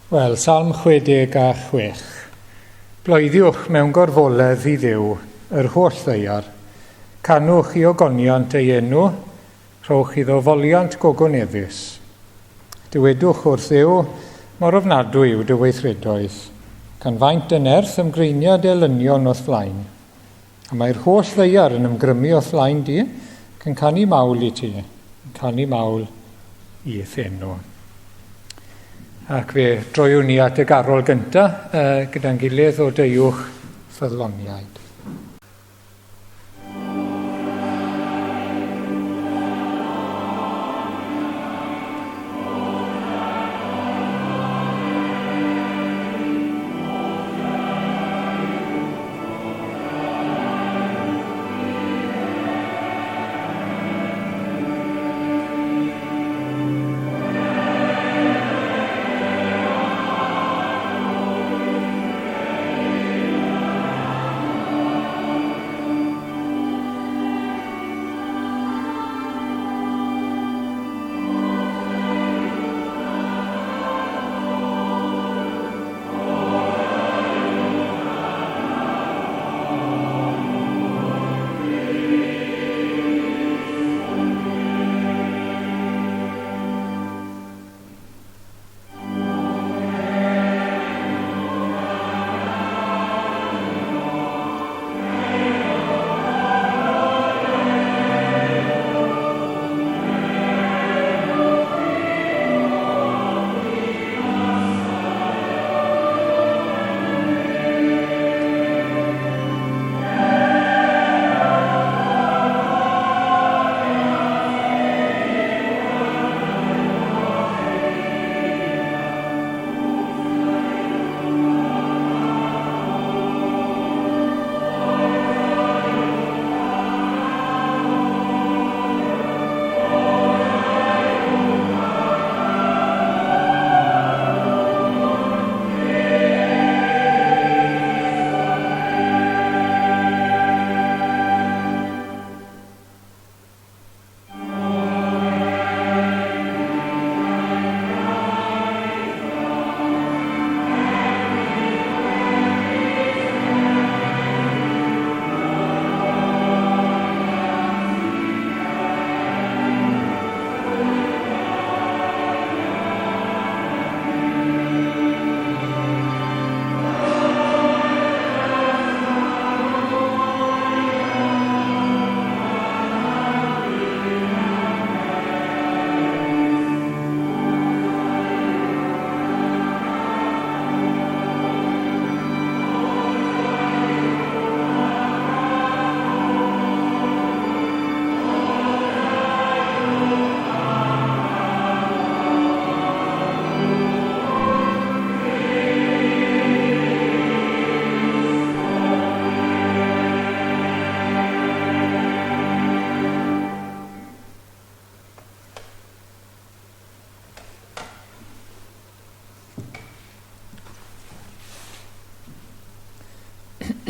Wel, Salm 66. Bloeddiwch mewn gorfoledd i Dduw yr holl ddaear. Canwch i ogoniant ei enw, rhowch iddo foliant gogoneddus. Dywedwch wrth Dduw, mor ofnadwy yw dy weithredoedd. Can faint dy nerth ymgreiniad elynion o'th flaen. A mae'r holl ddaear yn ymgrymu o'th flaen di, ac yn canu mawl i ti, yn canu mawl i'th enw. Ac fe droiwn ni at y garol gyntaf gyda'n gilydd o deuwch ffyddloniaid.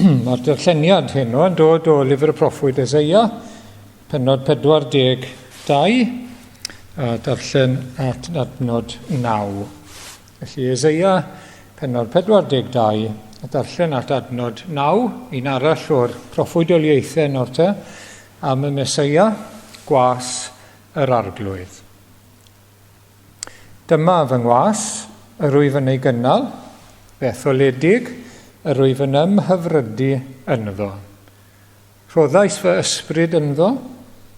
Mae'r darlleniad heno yn dod o Lyfr y Proffwyd Eseia, pennod 42, a darllen at adnod 9. Felly Eseia, pennod 42, a darllen at adnod 9, un arall o'r proffwydoliaethau nawr te, am y Meseia, gwas yr Arglwydd. Dyma fy ngwas, yr wyf yn ei gynnal, fy etholedig, yr wyf yn ymhyfrydu ynddo. Rhoddais fy ysbryd ynddo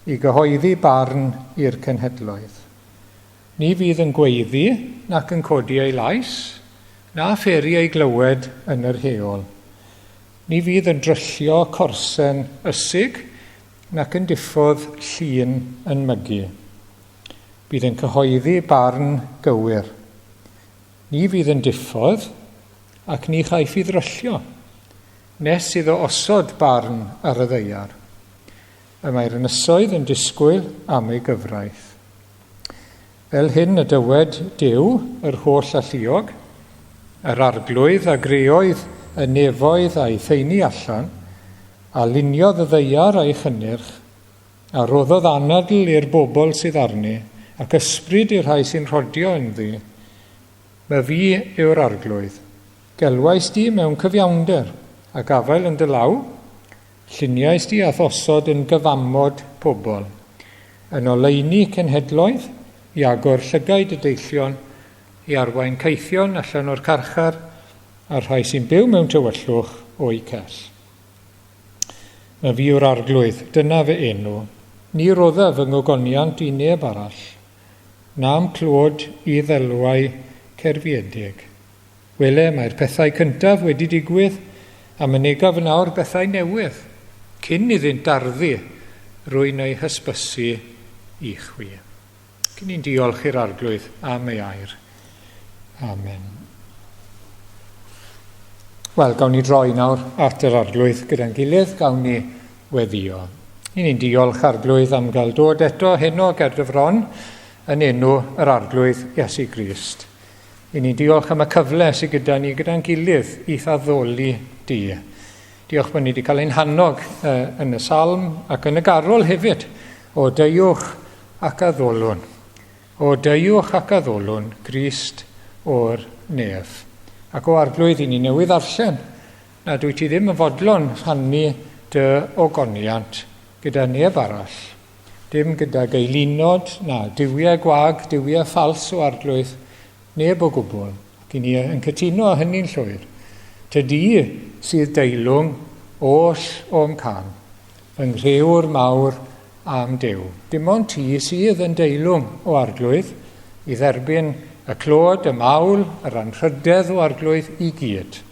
i gyhoeddi barn i'r cenhedloedd. Ni fydd yn gweiddi nac yn codi ei lais, na pheri ei glywed yn yr heol. Ni fydd yn dryllio corsen ysig nac yn diffodd llun yn mygu. Bydd yn cyhoeddi barn gywir. Ni fydd yn diffodd ac ni chaiff ei ddryllio, nes iddo osod barn ar y ddaear. Y mae'r ynysoedd yn disgwyl am ei gyfraith. Fel hyn y dywed Duw, yr holl alluog, yr Arglwydd a greoedd y nefoedd a'i theini allan, a luniodd y ddaear a'i chynnyrch, a roddodd anadl i'r bobl sydd arni, ac ysbryd i'r rhai sy'n rhodio ynddi. Mae fi yw'r arglwydd. Gelwais di mewn cyfiawnder, a gafael yn dy law, lluniais di a'th osod yn gyfamod pobl, yn oleuni cenhedloedd, i agor llygaid y deillion, i arwain caethion allan o'r carchar, a'r rhai sy'n byw mewn tywyllwch o'u cell. Mae fi yw'r arglwydd, dyna fy enw. Ni rodda fy ngogoniant i neb arall, na'm clod i ddelwau cerfiedig. Wele, mae'r pethau cyntaf wedi digwydd, a mynegaf yn awr bethau newydd, cyn iddynt darddu, rwy'n eu hysbysu i chwi. Cyn i'n diolch i'r Arglwydd am ei air. Amen. Wel, gawn ni droi nawr at yr Arglwydd gyda'n gilydd, gawn ni weddio. I ni'n diolch Arglwydd am gael dod eto heno ger dy fron yn enw yr Arglwydd Iesu Grist. I ni'n diolch am y cyfle sydd gyda ni gyda'n gilydd i'th addoli di. Diolch bod ni wedi cael ein hannog uh, yn y salm ac yn y garol hefyd o deuwch ac addolwn. O deuwch ac addolwn Grist o'r nef. Ac o arglwydd i ni newydd ddarllen na dwi ti ddim yn fodlon rhannu dy ogoniant gyda neb arall. Dim gydag eilinod, na duwiau gwag, duwiau ffals o arglwydd, neb o gwbl. Ac i ni yn cytuno â hynny'n llwyr. Tydi sydd deilwng oll o'm can, fy nghrëwr mawr a'm Duw. Dim ond ti sydd yn deilwng o arglwydd i dderbyn y clod, y mawl, yr anrhydedd o arglwydd i gyd.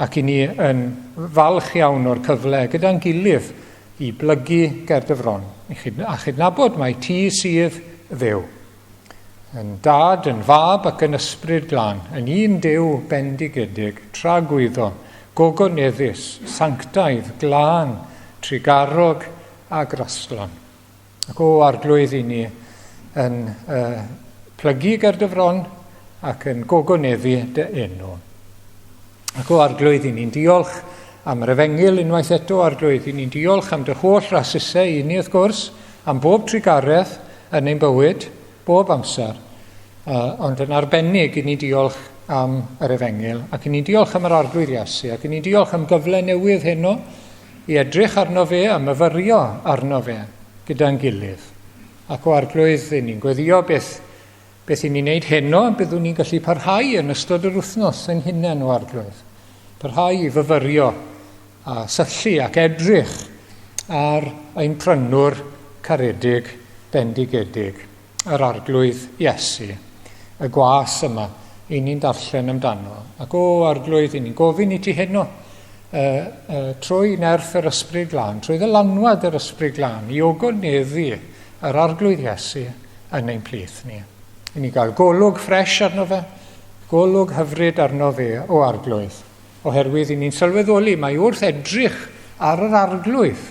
Ac i ni yn falch iawn o'r cyfle gyda'n gilydd i blygu ger dy fron a chydnabod mai ti sydd Dduw. Yn dad, yn fab ac yn ysbryd glân, yn un Duw bendigedig, tragwyddol, gogoneddus, sanctaidd, glân, trugarog a graslon. Ac o arglwydd i ni yn uh, plygu ger dy fron ac yn gogoneddu dy enw. Ac o arglwydd i ni'n diolch am yr efengyl unwaith eto, arglwydd, i ni'n diolch am dy holl rasusau i ni wrth gwrs, am bob trugaredd yn ein bywyd, bob amser. Uh, ond yn arbennig i ni diolch am yr efengyl, ac i ni'n diolch am yr arglwydd Iesu, ac i ni'n diolch am gyfle newydd heno i edrych arno fe a myfyrio arno fe gyda'n gilydd. Ac o arglwydd, i ni'n gweddio beth, beth i ni'n neud heno, byddwn ni'n gallu parhau yn ystod yr wythnos ein hunain o arglwydd. Parhau i fyfyrio a syllu ac edrych ar ein prynwr caredig bendigedig, yr arglwydd Iesu, y gwas yma i ni'n darllen amdano. Ac o arglwydd, i ni'n gofyn i ti heno, uh, uh, trwy nerth yr ysbryd glân, trwy ddylanwad yr ysbryd glân, i ogoneddu yr arglwydd Iesu yn ein plith ni. I ni gael golwg ffres arno fe, golwg hyfryd arno fe o arglwydd, oherwydd i ni'n sylweddoli mai wrth edrych ar yr arglwydd,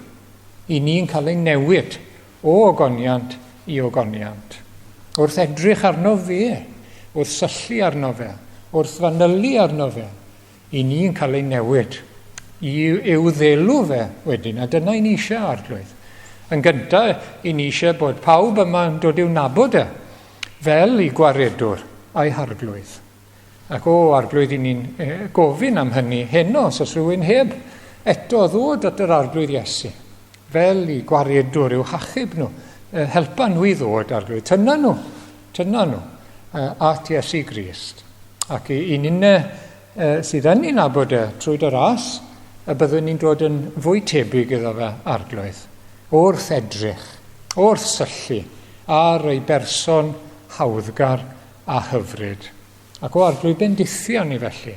i ni'n cael ein newid o ogoniant i ogoniant. Wrth edrych arno fe, wrth syllu arno fe, wrth fanylu arno fe, i ni'n cael ein newid i i'w ddelw fe wedyn, a dyna i ni eisiau, arglwydd. Yn gyntaf, i ni eisiau bod pawb yma yn dod i'w nabod e, fel i gwaredwr a'i harglwydd. Ac o, arglwydd, i ni'n gofyn am hynny heno, os oes rhywun heb eto ddod at yr arglwydd Iesu, fel i gwaredwr i'w hachub nhw, helpa nhw i ddod, arglwydd, tynna nhw, tynna nhw at Iesu Grist. Ac i, i ninne sydd yn ei nabod e trwy dy ras, y byddwn ni'n dod yn fwy tebyg iddo fe, arglwydd, wrth edrych, wrth syllu ar ei berson hawddgar a hyfryd. Ac o Arglwydd bendithio ni felly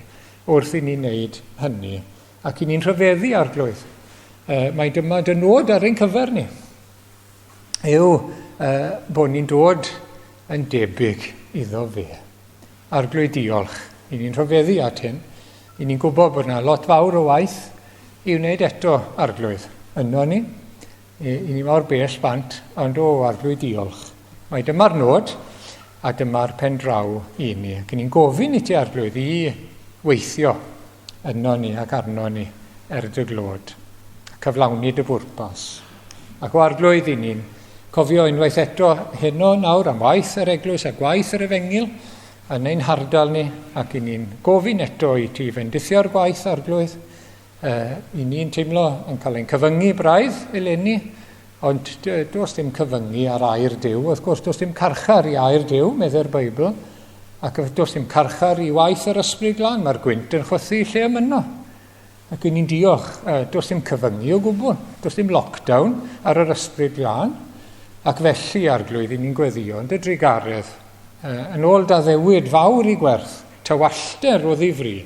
wrth i ni wneud hynny. Ac i ni'n rhyfeddu Arglwydd. E, mae dyma dy nod ar ein cyfer ni. Yw e, bod ni'n dod yn debyg iddo fe. Arglwydd diolch. I ni'n rhyfeddu at hyn. I ni'n gwybod bod yna lot fawr o waith i wneud eto, Arglwydd. Yno ni. I, i ni mor bell bant, ond o, arglwydd diolch. Mae dyma'r nod, a dyma'r pen draw i ni. Ac ni'n gofyn i ti, arglwydd, i weithio yno ni ac arno ni er dy glod, cyflawni dy bwrpas. Ac o arglwydd i ni'n cofio unwaith eto heno nawr am waith yr eglwys a gwaith yr efengyl, yn ein hardal ni, ac i ni'n gofyn eto i ti fendithio'r gwaith, Arglwydd. I ni'n teimlo yn cael ein cyfyngu braidd eleni, ond does dim cyfyngu ar air Duw. Wrth gwrs, does dim carchar i air Duw, meddai'r Beibl, ac does dim carchar i waith yr Ysbryd Glân. Mae'r gwynt yn chwythu lle y mynno. Ac i ni'n diolch, does dim cyfyngu o gwbl, does dim lockdown ar yr Ysbryd Glân, ac felly, Arglwydd, i ni'n gweddio yn dy drugaredd. Yn ôl d'addewid fawr i gwerth, tywallter o ddifri,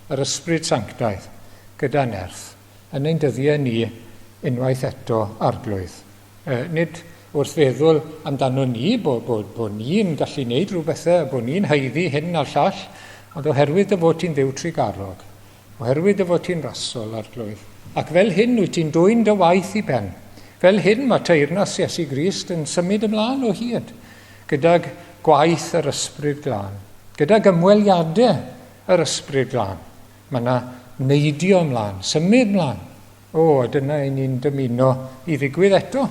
yr Ysbryd Sanctaidd, gyda nerth, yn ein dyddiau ni unwaith eto, Arglwydd. Nid wrth feddwl amdano ni, bod, bod, bod ni'n gallu gwneud rhyw bethau, bod ni'n haeddu hyn a'r llall, ond oherwydd dy fod ti'n Dduw trugarog, oherwydd dy fod ti'n rasol, Arglwydd. Ac fel hyn wyt ti'n dwyn dy waith i ben. Fel hyn mae teyrnas Iesu Grist yn symud ymlaen o hyd, gydag gwaith yr Ysbryd Glân, gydag ymweliadau yr Ysbryd Glân. Mae yna neidio ymlaen, symud ymlaen. O, a dyna i ni'n dymuno i ddigwydd eto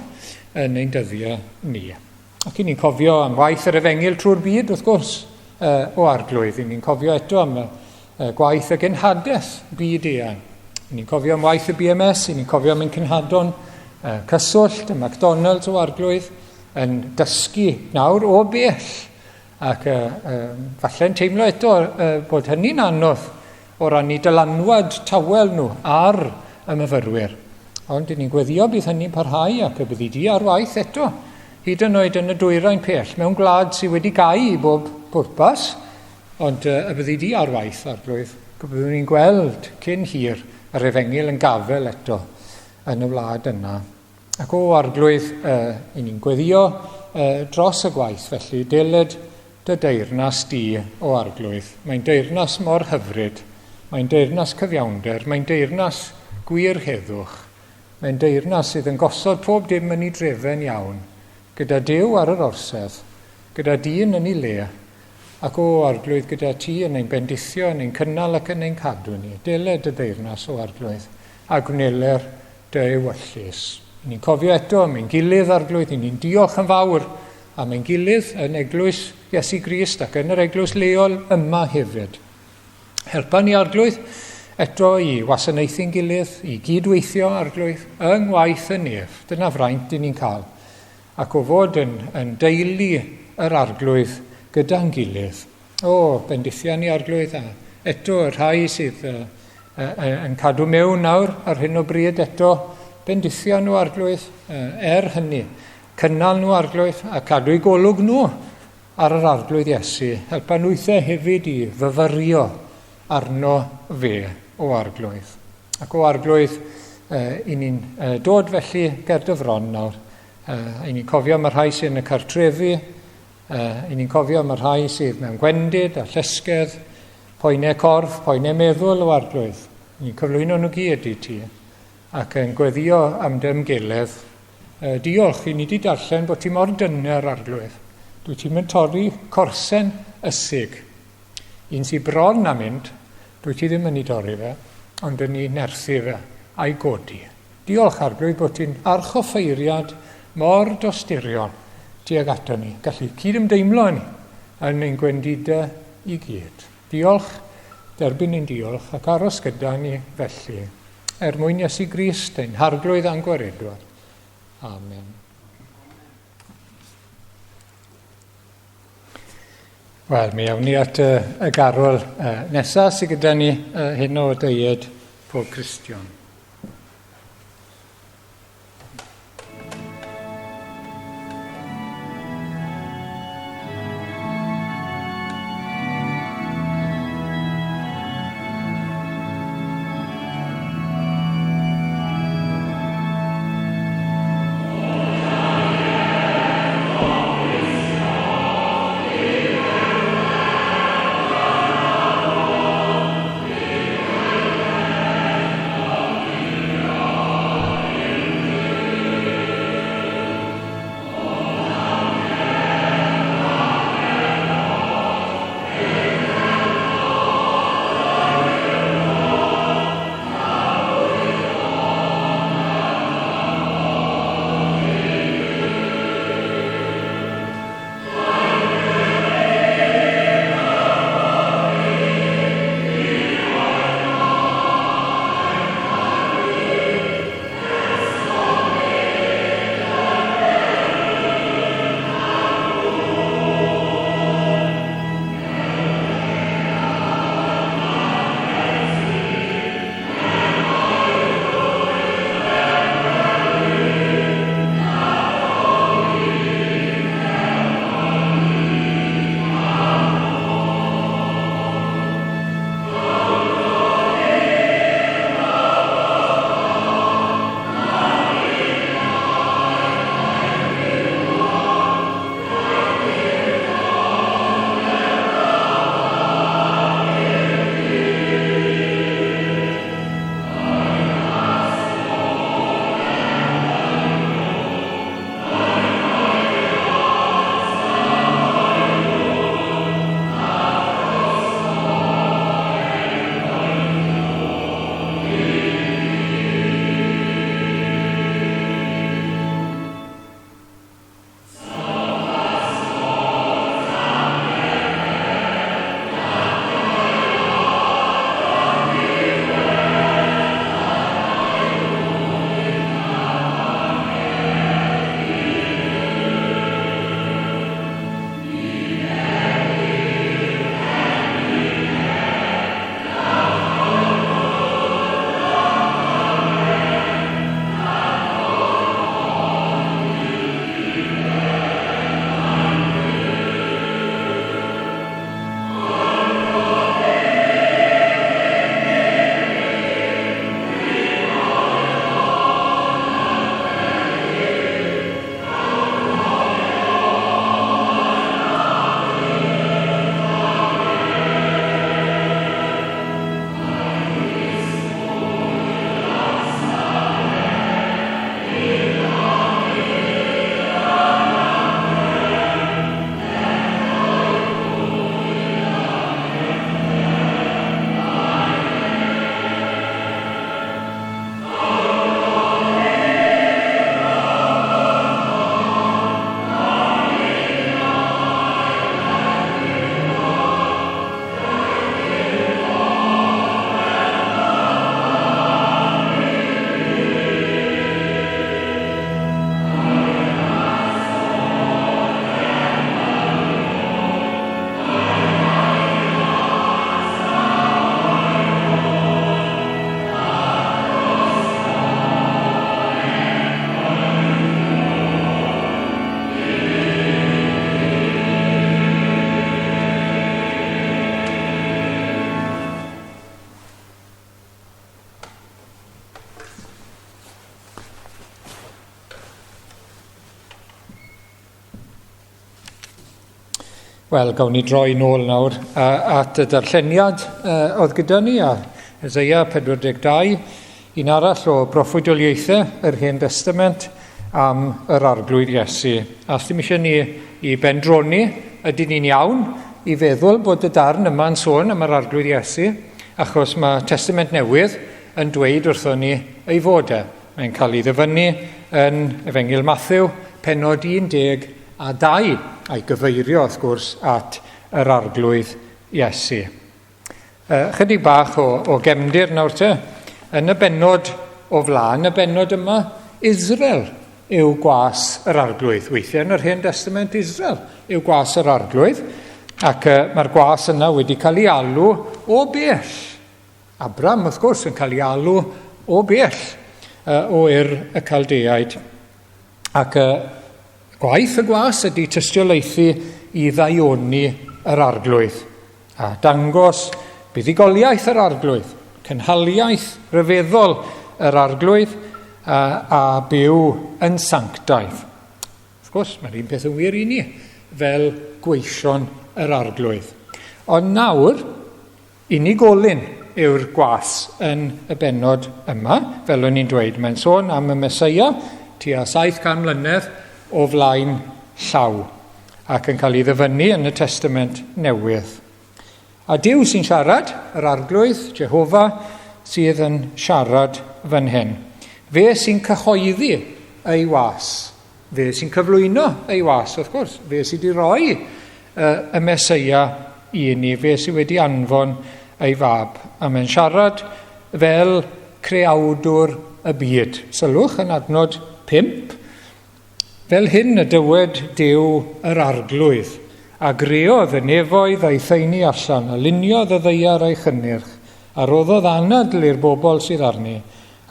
yn ein dyddiau ni. Ac i ni'n cofio am waith yr efengyl trwy'r byd, wrth gwrs, o Arglwydd. I ni'n cofio eto am y gwaith y genhadaeth byd eang. I ni'n cofio am waith y BMS, i ni'n cofio am ein cenhadon cyswllt, y McDonald's o Arglwydd, yn dysgu nawr o bell. Ac falle'n teimlo eto bod hynny'n anodd o ran eu dylanwad tawel nhw ar y myfyrwyr. Ond dyn ni'n gweddio bydd hynny'n parhau ac y byddi di ar waith eto, hyd yn oed yn y dwyrain pell, mewn gwlad sydd wedi gau i bob pwrpas, ond y byddi di ar waith, Arglwydd. Byddwn ni'n gweld cyn hir yr efengyl yn gafel eto yn y wlad yna. Ac o Arglwydd, i ni'n gweddio dros y gwaith, felly deled dy deyrnas di, o Arglwydd. Mae'n deyrnas mor hyfryd, mae'n deyrnas cyfiawnder, mae'n deyrnas gwir heddwch. Mae'n deyrnas sydd yn gosod pob dim yn ei drefen iawn, gyda Duw ar yr orsedd, gyda dyn yn ei le, ac o Arglwydd gyda ti yn ein bendithio, yn ein cynnal ac yn ein cadw ni. Deled dy deyrnas, o Arglwydd, a gwneler dy ewyllys. I ni'n cofio eto am ein gilydd, Arglwydd, i ni'n diolch yn fawr am ein gilydd yn eglwys Iesu Grist ac yn yr eglwys leol yma hefyd. Helpa ni, Arglwydd, eto i wasanaethu'n gilydd, i gydweithio, Arglwydd, yng ngwaith y nef. Dyna fraint i ni'n cael. Ac o fod yn, yn deulu yr Arglwydd gyda'n gilydd. O, bendithia ni Arglwydd, a eto y rhai sydd yn cadw mewn nawr ar hyn o bryd eto, bendithia nhw Arglwydd, er hynny, cynnal nhw Arglwydd, a cadw eu golwg nhw ar yr Arglwydd Iesu. Helpa nhwythau hefyd i fyfyrio arno fe, o Arglwydd. Ac o Arglwydd, i ni'n dod felly ger dy fron nawr. I ni'n cofio am y rhai sy'n y cartrefi, I ni'n cofio am y rhai sydd mewn gwendid a llesgedd, poenau corff, poenau meddwl o Arglwydd. Ni'n cyflwyno nhw gyd i ti ac yn gweddio am dy ymgeledd. Diolch i ni wedi darllen bod ti mor dyner, Arglwydd. Dwi ti'n mynd torri corsen ysig. Un sy'n bron a mynd, dwi ti ddim yn ei dorri fe, ond yn ei nerthu fe a'i godi. Diolch, Arglwydd, bod ti'n archoffeiriad mor dosturiol tuag ato ni, gallu cyd-ymdeimlo â ni yn ein gwendidau i gyd. Diolch, derbyn ein diolch ac aros gyda ni felly, er mwyn Iesu Grist, ein Harglwydd a'n Gwaredwr. Amen. Wel, mi awn ni at y, y garol nesaf sydd gyda ni hyn o deied pob Cristion. Wel, gawn ni droi nôl nawr at y darlleniad oedd gyda ni ar Eseia 42, un arall o broffwydoliaethau yr Hen Destament am yr Arglwydd Iesu. A os dim eisiau ni i bendroni, ydyn ni'n iawn i feddwl bod y darn yma'n sôn am yr Arglwydd Iesu, achos mae Testament Newydd yn dweud wrthon ni ei fod e. Mae'n cael ei ddyfynnu yn Efengyl Mathew, pennod 12, a'i gyfeirio, wrth gwrs, at yr Arglwydd Iesu. Chydig bach o, o gefndir nawr te. Yn y bennod o flaen y bennod yma, Israel yw gwas yr Arglwydd. Weithiau yn yr Hen Testament, Israel yw gwas yr Arglwydd, ac uh, mae'r gwas yna wedi cael ei alw o bell. Abram, wrth gwrs, yn cael ei alw o bell uh, o Ur y Caldeaid. Ac uh, gwaith y gwas ydy tystiolaethu i ddaioni yr arglwydd a dangos buddugoliaeth yr arglwydd, cynhaliaeth ryfeddol yr arglwydd a, a byw yn sanctaidd. Wrth gwrs, mae'r un peth yn wir i ni fel gweision yr arglwydd. Ond nawr, Unigolyn yw'r gwas yn y bennod yma, fel o'n i'n dweud. Mae'n sôn am y Meseia tua 700 mlynedd o flaen llaw, ac yn cael ei ddyfynnu yn y Testament Newydd. A Duw sy'n siarad, yr Arglwydd, Jehofa, sydd yn siarad fan hyn. Fe sy'n cyhoeddi ei was. Fe sy'n cyflwyno ei was, wrth gwrs. Fe sydd wedi rhoi y Meseia i ni, fe sydd wedi anfon ei fab. A mae'n siarad fel creawdwr y byd. Sylwch yn adnod 5. Fel hyn y dywed Duw yr Arglwydd, a greodd y nefoedd a'i thaenu allan, a luniodd y ddaear a'i chynnyrch, a roddodd anadl i'r bobl sydd arni,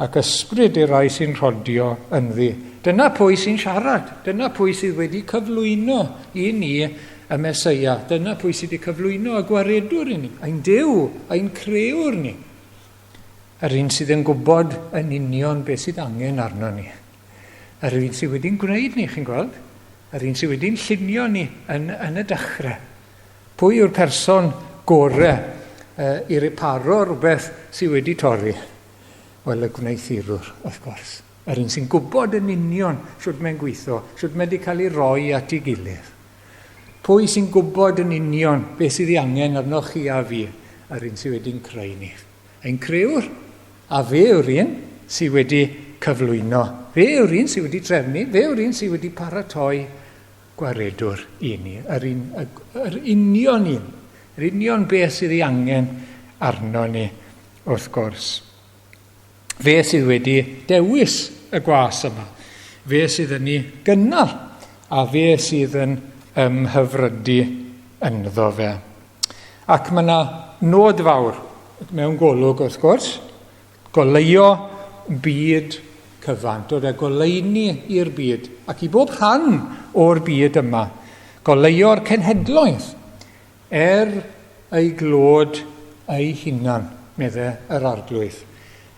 ac ysbryd i'r rhai sy'n rhodio ynddi. Dyna pwy sy'n siarad. Dyna pwy sydd wedi cyflwyno i ni y Meseia. Dyna pwy sydd wedi cyflwyno y gwaredwr i ni, ein Duw, ein crëwr ni. Yr un sydd yn gwybod yn union beth sydd angen arno ni. Yr un sydd wedi'n gwneud ni, chi'n gweld? Yr un sydd wedi'n llunio ni yn, yn y dechrau. Pwy yw'r person gore uh, i riparo rhywbeth sydd wedi torri? Wel, y gwneuthurwr, wrth gwrs. Yr un sy'n gwybod yn union sut mae'n gweithio, sut mae wedi cael ei roi at ei gilydd. Pwy sy'n gwybod yn union beth sydd ei angen arnoch chi a fi? Yr un sydd wedi'n creu ni. Ein crëwr, a fe yw'r un sydd wedi cyflwyno. Fe yw'r un sydd wedi trefnu, fe yw'r un sydd wedi paratoi gwaredwr i ni. Yr, un, yr union un, yr union beth sydd ei angen arno ni wrth gwrs. Fe sydd wedi dewis y gwas yma. Fe sydd yn ei gynnal a fe sydd yn ymhyfrydu ynddo fe. Ac mae yna nod fawr mewn golwg wrth gwrs, goleuo byd cyfan, dod â goleuni i'r byd ac i bob rhan o'r byd yma, goleuo'r cenhedloedd Er ei glod ei hunan, medde yr Arglwydd.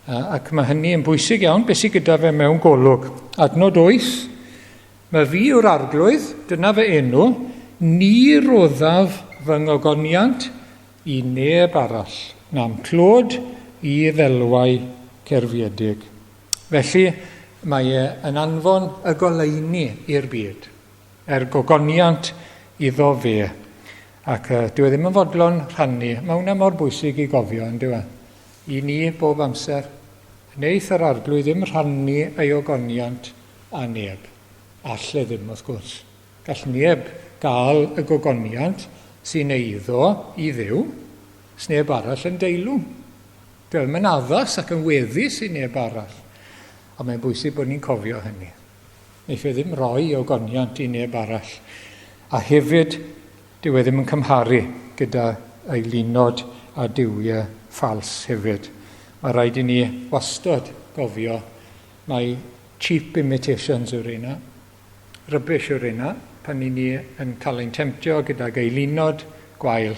Ac mae hynny yn bwysig iawn, beth sydd gyda fe mewn golwg. Adnod 8, mae fi yw'r Arglwydd, dyna fy enw, ni roddaf fy ngogoniant i neb arall, na'm clod i ddelwau cerfiedig. Felly, mae e yn anfon y goleuni i'r byd. Er gogoniant iddo fe. Ac uh, dyw e ddim yn fodlon rhannu. Mae hwnna mor bwysig i gofio, yn dyw e? I ni bob amser. Wneith yr arglwydd ddim rhannu ei ogoniant â neb. All e ddim, wrth gwrs. Gall neb gael y gogoniant sy'n eiddo i Dduw. Sneb arall yn deilwng. Dyw e ddim yn addas ac yn weddus i neb arall. Ond mae'n bwysig bod ni'n cofio hynny. Wneith e ddim roi ogoniant i neb arall. A hefyd, dyw e ddim yn cymharu gyda eilunod a duwiau ffals hefyd. Mae rhaid i ni wastad gofio mai cheap imitations yw'r reina. Rubbish yw'r reina pan i ni yn cael ein temtio gydag eilunod gwael,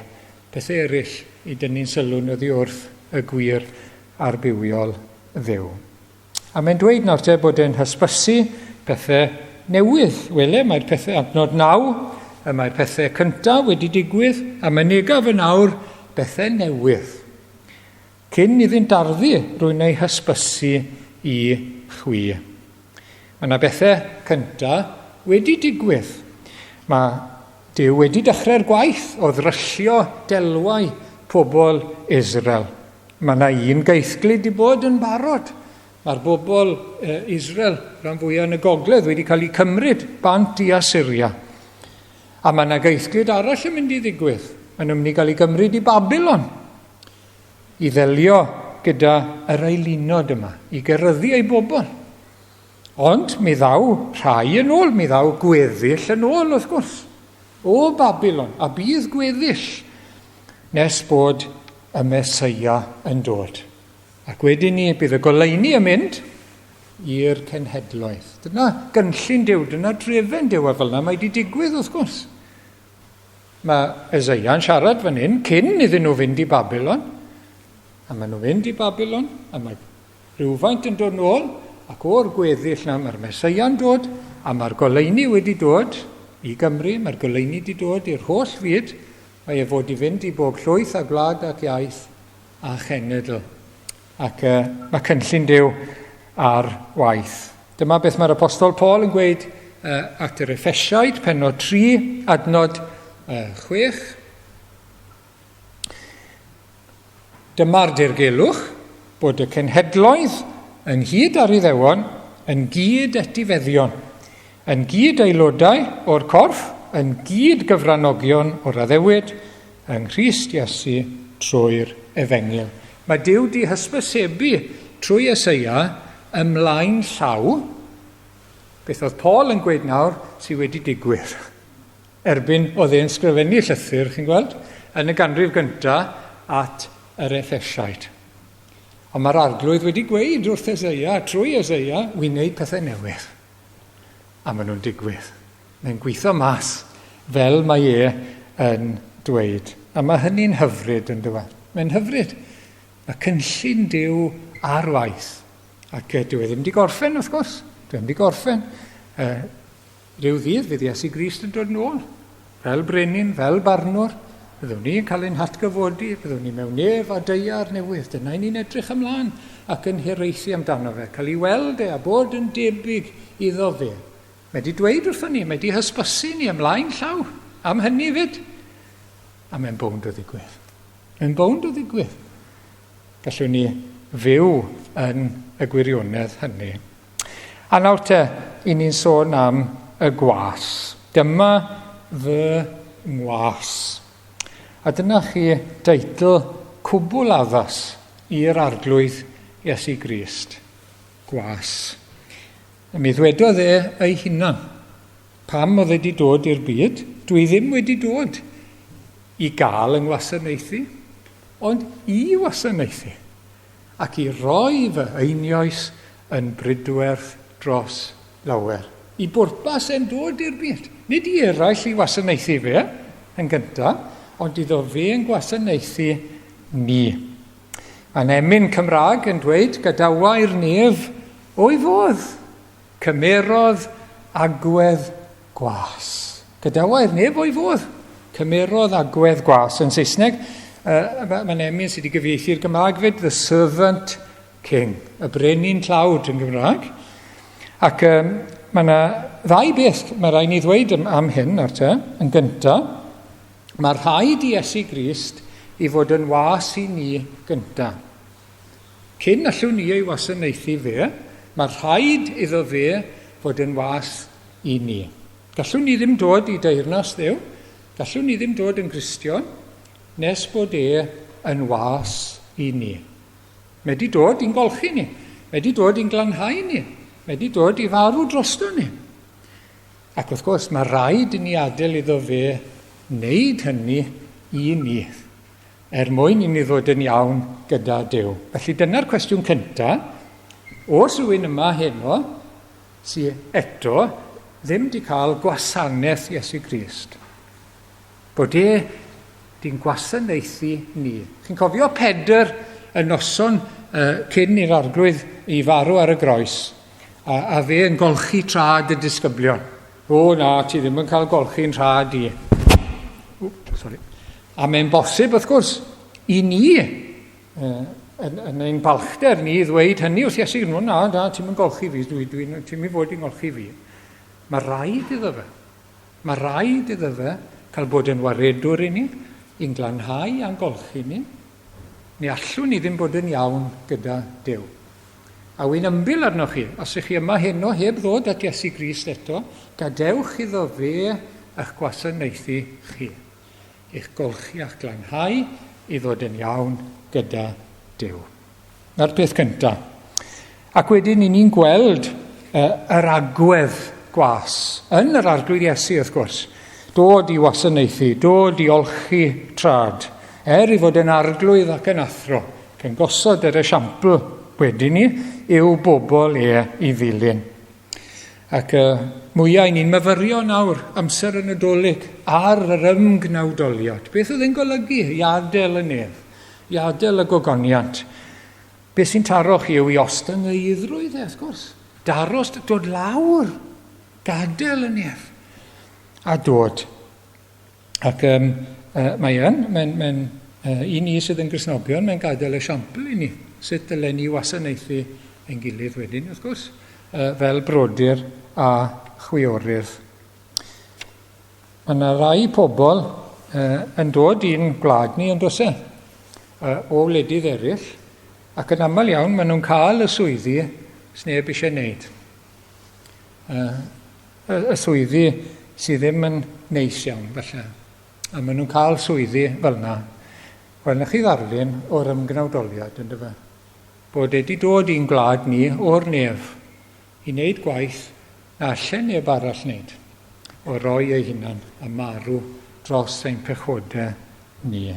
pethau eraill i dynnu'n sylw ni oddi wrth y gwir a'r bywiol Dduw. A mae'n dweud nawr te bod e'n hysbysu pethau newydd. Wele, mae'r pethau adnod 9, y mae'r pethau cyntaf wedi digwydd, a mynegaf yn awr bethau newydd. Cyn iddynt darddu, rwy'n ei hysbysu i chwi. Mae yna bethau cyntaf wedi digwydd. Mae Duw wedi dechrau'r gwaith o ddryllio delwau pobl Israel. Mae yna un gaethglud wedi bod yn barod. Mae'r bobl Israel, rhan fwyaf yn y gogledd, wedi cael eu cymryd bant i Asyria. A mae yna gaethglud arall yn mynd i ddigwydd. Maen nhw'n mynd i gael eu gymryd i Babylon i ddelio gyda yr aelunod yma, i geryddu ei bobl. Ond mi ddaw rhai yn ôl, mi ddaw gweddill yn ôl wrth gwrs, o Babylon, a bydd gweddill nes bod y Mesoea yn dod. Ac wedyn ni, bydd y goleuni yn mynd i'r cenhedloedd. Dyna gynllun Duw, dyna drefen Duw, a fel yna mae wedi digwydd wrth gwrs. Mae Eseia'n siarad fan hyn cyn iddyn nhw fynd i Babylon. A maen nhw'n fynd i Babylon, a mae rhywfaint yn dod nôl, ac o'r gweddill na mae'r Meseia'n dod, a mae'r goleuni wedi dod i Gymru, mae'r goleuni wedi dod i'r holl fyd, mae e fod i fynd i bob llwyth a gwlad ac iaith a chenedl. Ac uh, mae cynllun Duw ar waith. Dyma beth mae'r Apostol Paul yn gweud uh, at yr Effesiaid, penod 3, adnod uh, 6. Dyma'r dirgelwch bod y cenhedloedd ynghyd â'r Iddewon yn gyd etifeddion, yn gyd aelodau o'r corff, yn gyd gyfranogion o'r addewid yng Nghrist Iesu trwy'r Efengyl. Mae Duw di hysbysebu trwy Eseia ymlaen llaw beth oedd Paul yn gweud nawr sydd wedi digwydd. Erbyn oedd e'n sgrifennu llythyr, chi'n gweld, yn y ganrif gyntaf at yr Effesiaid. Ond mae'r arglwydd wedi gweud wrth Eseia, trwy Eseia, wy'n neud pethau newydd. A maen nhw'n digwydd. Mae'n gweithio mas fel mae e yn dweud. A mae hynny'n hyfryd yn dweud. Mae'n hyfryd. Mae cynllun Duw ar waith. Ac dyw e ddim wedi gorffen, wrth gwrs. Dyw e ddim wedi gorffen. Rhyw ddydd fydd Iesu Grist yn dod nôl, fel brenin, fel barnwr. Byddwn ni'n cael ein hatgyfodi, byddwn ni mewn nef a daear newydd. Dyna i ni'n edrych ymlaen ac yn hiraethu amdano fe, cael ei weld e a bod yn debyg iddo fe. Mae wedi dweud wrthon ni, mae wedi hysbysu ni ymlaen llaw am hynny fyd. A mae'n bownd o ddigwydd. Mae'n bownd o ddigwydd. Gallwn ni fyw yn y gwirionedd hynny. A nawr te, i ni'n sôn am y gwas. Dyma fy ngwas. A dyna chi deitl cwbl addas i'r Arglwydd Iesu Grist. Gwas. Mi ddwedodd e ei hunan, pam oedd e wedi dod i'r byd, dwi ddim wedi dod i gael yng ngwasanaethu, ond i wasanaethu. Ac i roi fy einioes yn bridwerth dros lawer. I bwrpas e'n dod i'r byd. Nid i eraill i wasanaethu fe yn gyntaf, ond iddo fe yn gwasanaethu ni. Mae'n emyn Cymraeg yn dweud, gadawai'r nef o'i fodd, cymerodd agwedd gwas. Gadawai'r nef o'i fodd, cymerodd agwedd gwas. Yn Saesneg, uh, mae'n emyn sydd wedi gyfieithu'r Gymraeg fyd, The Servant King, y brenin tlawd yn Gymraeg. Ac um, mae yna ddau beth mae rhaid ni ddweud am, am hyn ar te. Yn gyntaf, mae rhaid i Iesu Grist i fod yn was i ni gyntaf. Cyn allwn ni ei wasanaethu fe, mae rhaid iddo fe fod yn was i ni. Gallwn ni ddim dod i deyrnas Dduw, gallwn ni ddim dod yn Gristion, nes bod e yn was i ni. Mae wedi dod i'n golchi ni. Mae wedi dod i'n glanhau ni. Mae wedi dod i farw drosto ni. Ac wrth gwrs, mae rhaid i ni adael iddo fe wneud hynny i ni, er mwyn i ni ddod yn iawn gyda Duw. Felly dyna'r cwestiwn cyntaf. Oes rhywun yma heno sydd eto ddim wedi cael gwasanaeth Iesu Grist? Bod e di'n gwasanaethu ni. Chi'n cofio Pedr y noson uh, cyn i'r arglwydd i farw ar y groes, a, a fe yn golchi trad y disgyblion. O na, ti ddim yn cael golchi'n rhad i. Wp, sorry. A mae'n bosib, wrth gwrs, i ni, yn, yn ein balchder ni, ddweud hynny wrth Iesu, no, na, na, ti'n mynd golchi fi, dwi, dwi, ti'n mynd fod i'n golchi fi. Mae rhaid iddo fe. Mae rhaid iddo fe cael bod yn waredwr i ni, i'n glanhau a'n golchi ni. Ni allwn ni ddim bod yn iawn gyda Duw. A wy'n ymbil arnoch chi, os ych chi yma heno heb ddod at Iesu Grist eto, gadewch iddo fe eich gwasanaethu chi, eich golchi a'ch glanhau i ddod yn iawn gyda Duw. Na'r peth cyntaf. Ac wedyn i ni'n gweld yr agwedd gwas yn yr Arglwydd Iesu, wrth gwrs. Dod i wasanaethu, dod i olchi trad, er i fod yn arglwydd ac yn athro, ac yn gosod yr esiampl wedyn ni i'w bobl e i ddilyn. Ac mwyau ni'n myfyrio nawr, amser y Nadolig, ar yr ymgnawdoliad. Beth oedd e'n golygu i adael y nef, i adael y gogoniant? Beth sy'n taro chi yw i ostyngeiddrwydd e, wrth gwrs. Daros, dod lawr, gadael y nef, a dod. Ac um, mae yn, mae'n, mae i ni sydd yn Gristnogion, mae'n gadael esiampl i ni, sut dylen ni wasanaethu ein gilydd wedyn, wrth gwrs, fel brodyr a chwiorydd. Mae yna rai pobl yn dod i'n gwlad ni, yn does e, o wledydd eraill, ac yn aml iawn maen nhw'n cael y swyddi sneb eisiau wneud. Y swyddi sydd ddim yn neis iawn, falle. A maen nhw'n cael swyddi fel yna. Wel, na chi ddarlun o'r ymgnawdoliad, ynddo fe? Bod e wedi dod i'n gwlad ni o'r nef i wneud gwaith na allen neb arall wneud, o roi ei hunan a marw dros ein pechodau ni.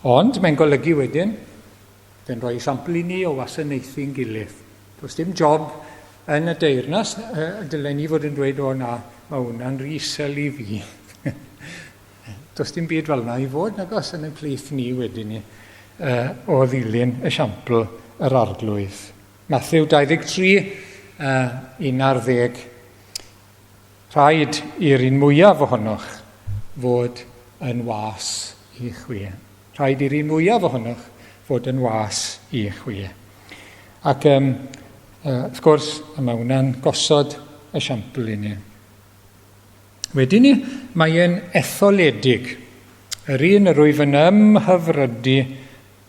Ond mae'n golygu wedyn, fe'n rhoi esiampl i ni o wasanaethu'n gilydd. Does dim job yn y deyrnas, dylen ni fod yn dweud, o na, mae hwnna'n rhy isel i fi. Does dim byd fel yna i fod, nag oes, yn y plith ni wedyn ni, o ddilyn esiampl yr Arglwydd. Mathew 23, 11. Rhaid i'r un mwyaf ohonoch fod yn was i chwi. Rhaid i'r un mwyaf ohonoch fod yn was i chwi. Ac um, wrth gwrs, mae hwnna'n gosod esiampl i ni. Wedyn ni, mae e'n etholedig, yr un yr wyf yn ymhyfrydu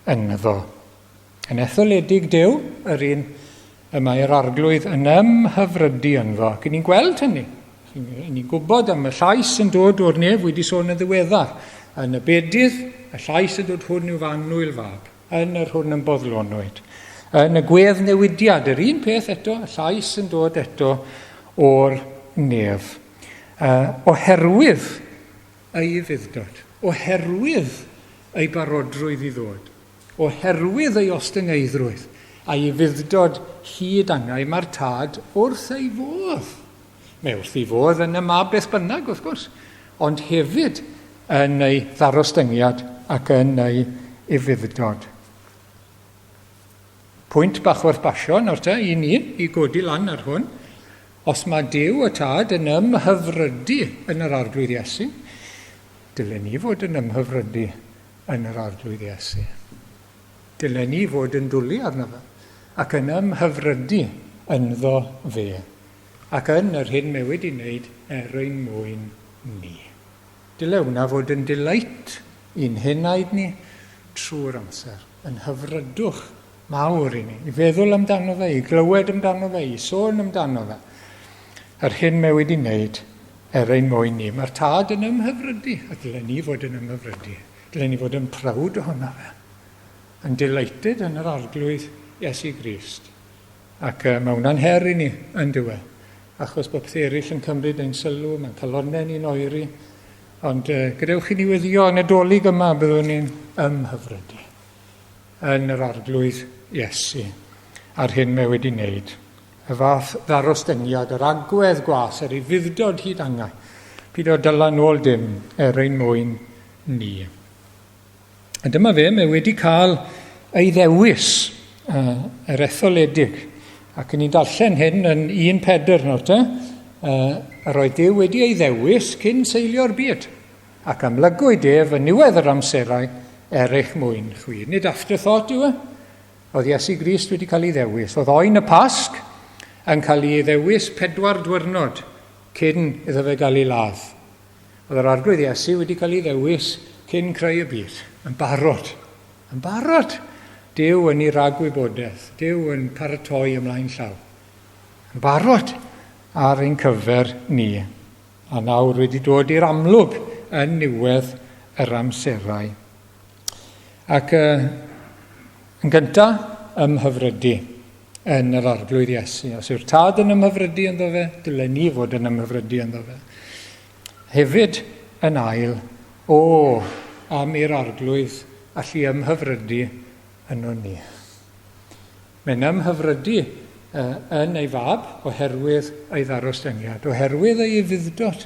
ynddo. Yn etholedig Duw, yr un y mae'r Arglwydd yn ymhyfrydu ynddo. Ac ni'n gweld hynny. Ni'n gwybod am y llais yn dod o'r nef wedi sôn yn ddiweddar. Yn y bedydd, y llais yn dod hwn yw fy annwyl fab, yn yr hwn yn boddlonwyd. Yn y gwedd newidiad, yr un peth eto, y llais yn dod eto o'r nef. Oherwydd ei ufudd-dod, oherwydd ei barodrwydd i ddod, Oherwydd ei ostyngeiddrwydd a'i ufudd-dod hyd angau, mae'r Tad wrth ei fodd. Mae wrth ei fodd yn y mab beth bynnag, wrth gwrs, ond hefyd yn ei ddarostyngiad ac yn ei ufudd-dod. Pwynt bach werth basio nawr te, i ni, i godi lan ar hwn. Os mae Duw y Tad yn ymhyfrydu yn yr Arglwydd Iesu, dylen ni fod yn ymhyfrydu yn yr Arglwydd Iesu. Dylen ni fod yn dwlu arno fe, ac yn ymhyfrydu ynddo fe, ac yn yr hyn mae wedi wneud er ein mwyn ni. Dyle hwnna fod yn delight i'n henaid ni trwy'r amser, yn hyfrydwch mawr i ni, i feddwl amdano fe, i glywed amdano fe, i sôn amdano fe. Yr hyn mae wedi wneud er ein mwyn ni. Mae'r Tad yn ymhyfrydu, a dylen ni fod yn ymhyfrydu. Dylen ni fod yn proud ohono fe. Yn delighted yn yr Arglwydd Iesu Grist. Ac mae hwnna'n her i ni, yn dyw e. Achos bod pethau eraill yn cymryd ein sylw, mae'n calonnau ni'n oeri. Ond gadewch i ni weddio yn y Dolig yma, byddwn ni'n ymhyfrydu yn yr Arglwydd Iesu a'r hyn mae wedi wneud. Y fath ddarostyngiad, yr agwedd gwas, yr ufudd-dod hyd angau. Pido dyla nôl dim er ein mwyn ni. A dyma fe, mae wedi cael ei ddewis, yr etholedig. Ac ni'n darllen hyn yn 1 Pedr nawr te, yr oedd Duw wedi ei ddewis cyn seilio'r byd, ac amlygwyd ef yn niwedd yr amserau er eich mwyn chwi. Nid afterthought yw e. Oedd Iesu Grist wedi cael ei ddewis. Oedd oen y Pasg yn cael ei ddewis pedwar dwyrnod cyn iddo fe gael ei ladd. Oedd yr Arglwydd Iesu wedi cael ei ddewis cyn creu y byd. Yn barod. Yn barod. Duw yn ei ragwybodaeth. Duw yn paratoi ymlaen llaw. Yn barod ar ein cyfer ni. A nawr wedi dod i'r amlwg yn niwedd yr amserau. Ac uh, yn gyntaf, ymhyfrydu yn yr Arglwydd Iesu. Os yw'r Tad yn ymhyfrydu ynddo fe, dylen ni fod yn ymhyfrydu ynddo fe. Hefyd, yn ail, o, am i'r Arglwydd allu ymhyfrydu yno ni. Mae'n ymhyfrydu yn ei fab oherwydd ei ddarostyngiad, oherwydd ei ufudd-dod,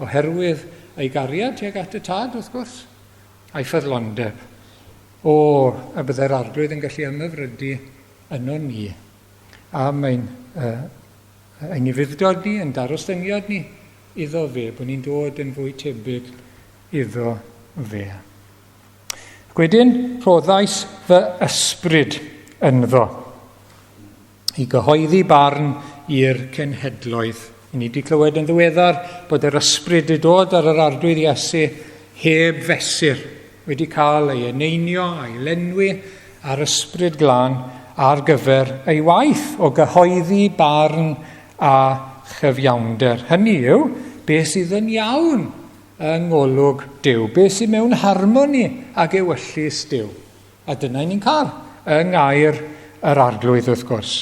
oherwydd ei gariad tuag at y tad, wrth gwrs, a'i ffyddlondeb. O, y byddai'r Arglwydd yn gallu ymhyfrydu yno ni am ein, uh, ein ufudd-dod ni, ein darostyngiad ni iddo fe, bod ni'n dod yn fwy tebyg iddo fe. Ac wedyn rhoddais fy ysbryd ynddo i gyhoeddi barn i'r cenhedloedd. I ni wedi clywed yn ddiweddar bod yr ysbryd wedi dod ar yr Arglwydd Iesu heb fesur, wedi cael ei eneinio a'i lenwi ar ysbryd glân ar gyfer ei waith o gyhoeddi barn a chyfiawnder. Hynny yw, beth sydd yn iawn yng ngolwg Duw. Beth sydd mewn harmoni ag ewyllys Duw. A dyna ni'n cael yng ngair yr Arglwydd wrth gwrs.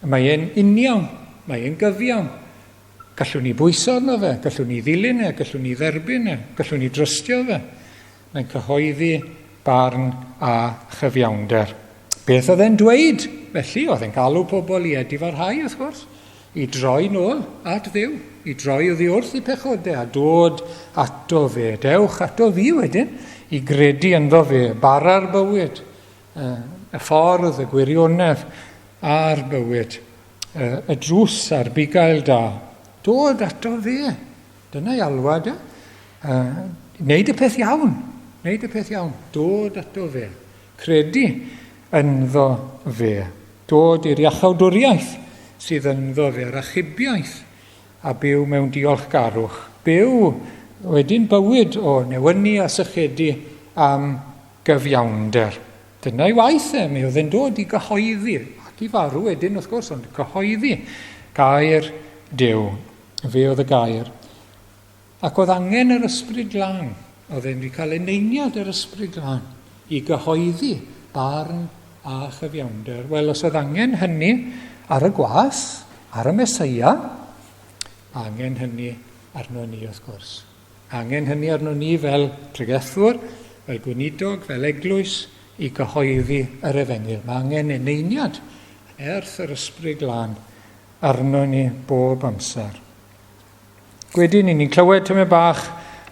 Mae e'n union, mae e'n gyfiawn. Gallwn ni bwyso arno fe, gallwn ni ddilyn e, gallwn ni dderbyn e, gallwn ni drystio fe. Mae'n cyhoeddi barn a chyfiawnder. Beth oedd e'n dweud? Felly, oedd e'n galw pobl i edifarhau, wrth gwrs, i droi nôl at Dduw, i droi oddi wrth eu pechodau a dod ato fe. Dewch ato fi wedyn, i gredu ynddo fe, bara'r bywyd, y ffordd, y gwirionedd a'r bywyd, y drws a'r bugail da. Dod ato fe. Dyna'i alwad e. Wneud y peth iawn. Wneud y peth iawn. Dod ato fe. Credu ynddo fe. Dod i'r iachawdwriaeth sydd ynddo fe, yr achubiaeth, a byw mewn diolchgarwch. Byw wedyn bywyd o newynu a sychedu am gyfiawnder. Dyna'i waith e, mi oedd e'n dod i gyhoeddi, ac i farw wedyn wrth gwrs, ond cyhoeddi gair Duw. Fe oedd y gair. Ac oedd angen yr Ysbryd Glân, oedd e'n wedi cael eneiniad yr Ysbryd Glân i gyhoeddi barn a chyfiawnder. Wel, os oedd angen hynny ar y gwas, ar y Meseia, angen hynny arno ni wrth gwrs. Angen hynny arno ni fel pregethwr, fel gweinidog, fel eglwys, i gyhoeddi yr efengyl. Mae angen eneiniad nerth yr Ysbryd Glân arno ni bob amser. Wedyn, i ni'n clywed tymed bach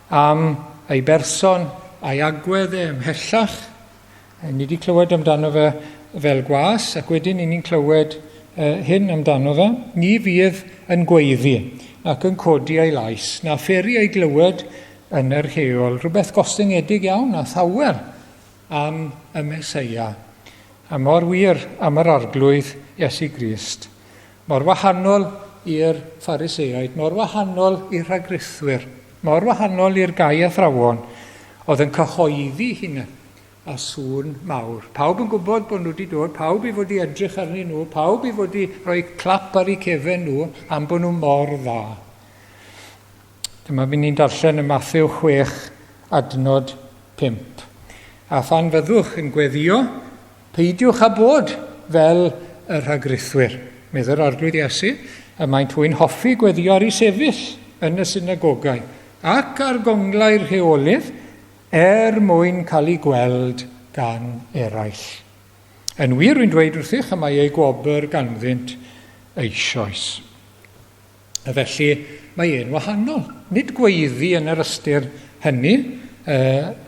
am ei berson a'i agwedd e ymhellach. Ni wedi clywed amdano fe fel gwas, ac wedyn i ni'n clywed hyn amdano fe. Ni fydd yn gweiddi ac yn codi ei lais, na pheri ei glywed yn yr heol. Rhywbeth gostyngedig iawn a thawel am y Meseia. A mor wir am yr Arglwydd Iesu Grist. Mor wahanol i'r Phariseaid, mor wahanol i'r rhagrithwyr, mor wahanol i'r gau athrawon oedd yn cyhoeddi hunain a sŵn mawr. Pawb yn gwybod bod nhw wedi dod, pawb i fod i edrych arnyn nhw, pawb i fod i rhoi clap ar eu cefen nhw am bod nhw mor dda. Dyma fi ni'n darllen y Matthew 6 adnod 5. A phan fyddwch yn gweddio, Peidiwch â bod fel y rhagrithwyr, meddai'r Arglwydd Iesu, y maent hwy'n hoffi gweddio ar eu sefyll yn y synagogau ac ar gonglau'r heolydd er mwyn cael eu gweld gan eraill. Yn wir, rwy'n dweud wrthych, y mae eu gwobr ganddynt eisoes. A felly, mae e'n wahanol. Nid gweiddi yn yr ystyr hynny,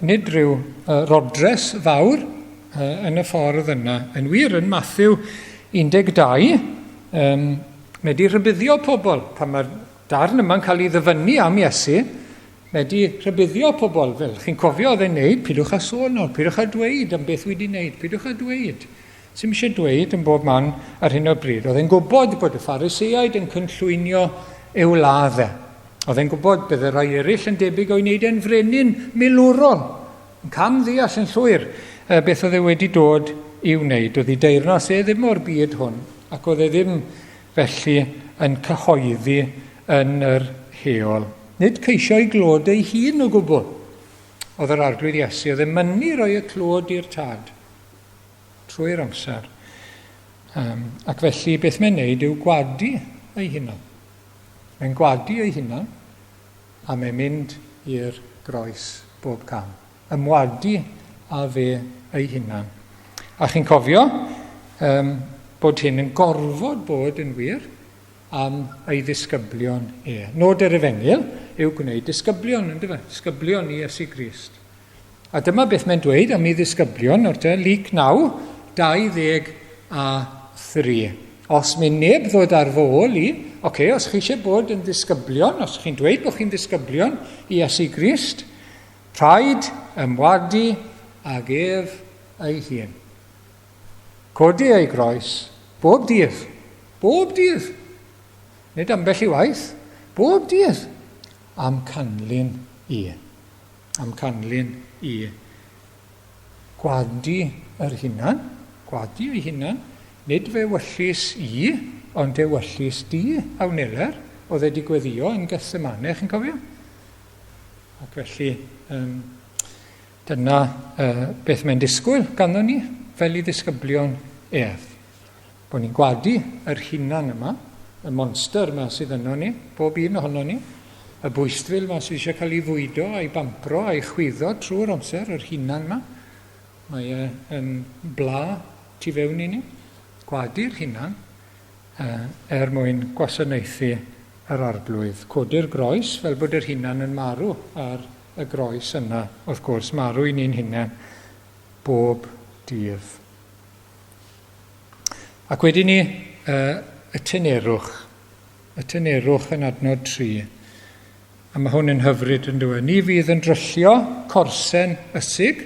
nid rhyw rodres fawr yn y ffordd yna. Yn wir, yn Matthew 12, um, Mae di rhybuddio pobl, pan mae'r darn yma'n cael ei ddyfynnu am Iesu, mae di rhybuddio pobl, fel chi'n cofio oedd e'n neud, pidwch â sôn nawr, pidwch â dweud am beth wedi wneud, pidwch â dweud. Sy'm eisiau dweud yn bob man ar hyn o bryd. Oedd e'n gwybod bod y Phariseaid yn cynllwynio i'w ladd e. Oedd e'n gwybod bydde rhai eraill yn debyg o'i wneud e'n frenin milwrol. Yn cam ddeall yn llwyr beth oedd e wedi dod i'w wneud. Oedd ei deyrnas e ddim o'r byd hwn, ac oedd e ddim felly yn cyhoeddi yn yr heol. Nid ceisio ei glod ei hun o gwbl. Oedd yr Arglwydd Iesu, oedd e'n mynnu rhoi y clod i'r Tad trwy'r amser. Um, ac felly beth mae'n neud yw gwadu ei hunan. Mae'n gwadu ei hunan a mae'n mynd i'r groes bob cam. Ymwadu â fe ei hunan. A chi'n cofio um, bod hyn yn gorfod bod yn wir am ei ddisgyblion e. Nod yr efengyl yw gwneud disgyblion, ynddo fe? Disgyblion i Iesu Grist. A dyma beth mae'n dweud am ei ddisgyblion, nawr te, Luc 9, 23. Os mynd neb ddod ar fy ôl i, oce, okay, os chi eisiau bod yn ddisgyblion, os chi'n dweud bod chi'n ddisgyblion i Iesu Grist, rhaid ymwadu ag ef ei hun. Codi ei groes, bob dydd, bob dydd, nid ambell i waith, bob dydd, am canlyn i. Am canlyn i. Gwadu yr hunan, gwadu ei hunan, nid fe wyllys i, ond ewyllys di, a wneler, oedd e wedi gweddio yn Gethsemane, chi'n cofio? Ac felly, um, dyna uh, beth mae'n disgwyl ganddo ni, fel i ddisgyblion ef. Bod ni'n gwadu yr hunan yma, y monster yma sydd yno ni, bob un ohono ni, y bwystfil yma sydd eisiau cael ei fwydo a'i bampro a'i chwyddo trwy'r amser, yr hunan yma. Mae e yn bla tu fewn i ni. Gwadu'r hunan er mwyn gwasanaethu yr arglwydd. Codi'r groes fel bod yr hunan yn marw ar y groes yna, wrth gwrs, marw i ni'n hunain bob dydd. Ac wedyn ni, y tynerwch. Y tynerwch yn adnod 3. A mae hwn yn hyfryd yn dweud. Ni fydd yn dryllio corsen ysig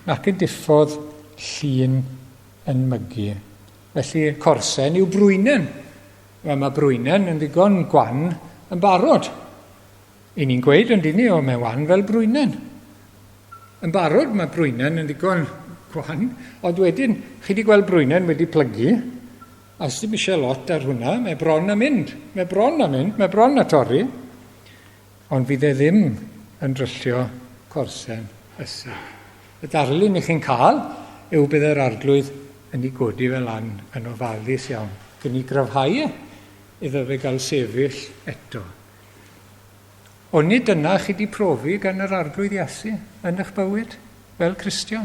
nac yn diffodd llun yn mygu. Felly corsen yw brwynen. Wel, mae brwynen yn ddigon gwan yn barod. I ni'n gweud yn dyn ni, o, mae'n wan fel brwynen. Yn barod mae brwynen yn ddigon gwan, ond wedyn, chi wedi gweld brwynen wedi plygu, a sdim eisiau lot ar hwnna, mae bron a mynd, mae bron a mynd, mae bron a torri, ond fydd e ddim yn dryllio corsen ysig. Y darlun i chi'n cael yw bydd yr arglwydd yn ei godi fel lan yn ofalus iawn, gyn i gryfhau e iddo fe gael sefyll eto. Onid dyna chi 'di profi gan yr Arglwydd Iesu yn eich bywyd fel Cristion?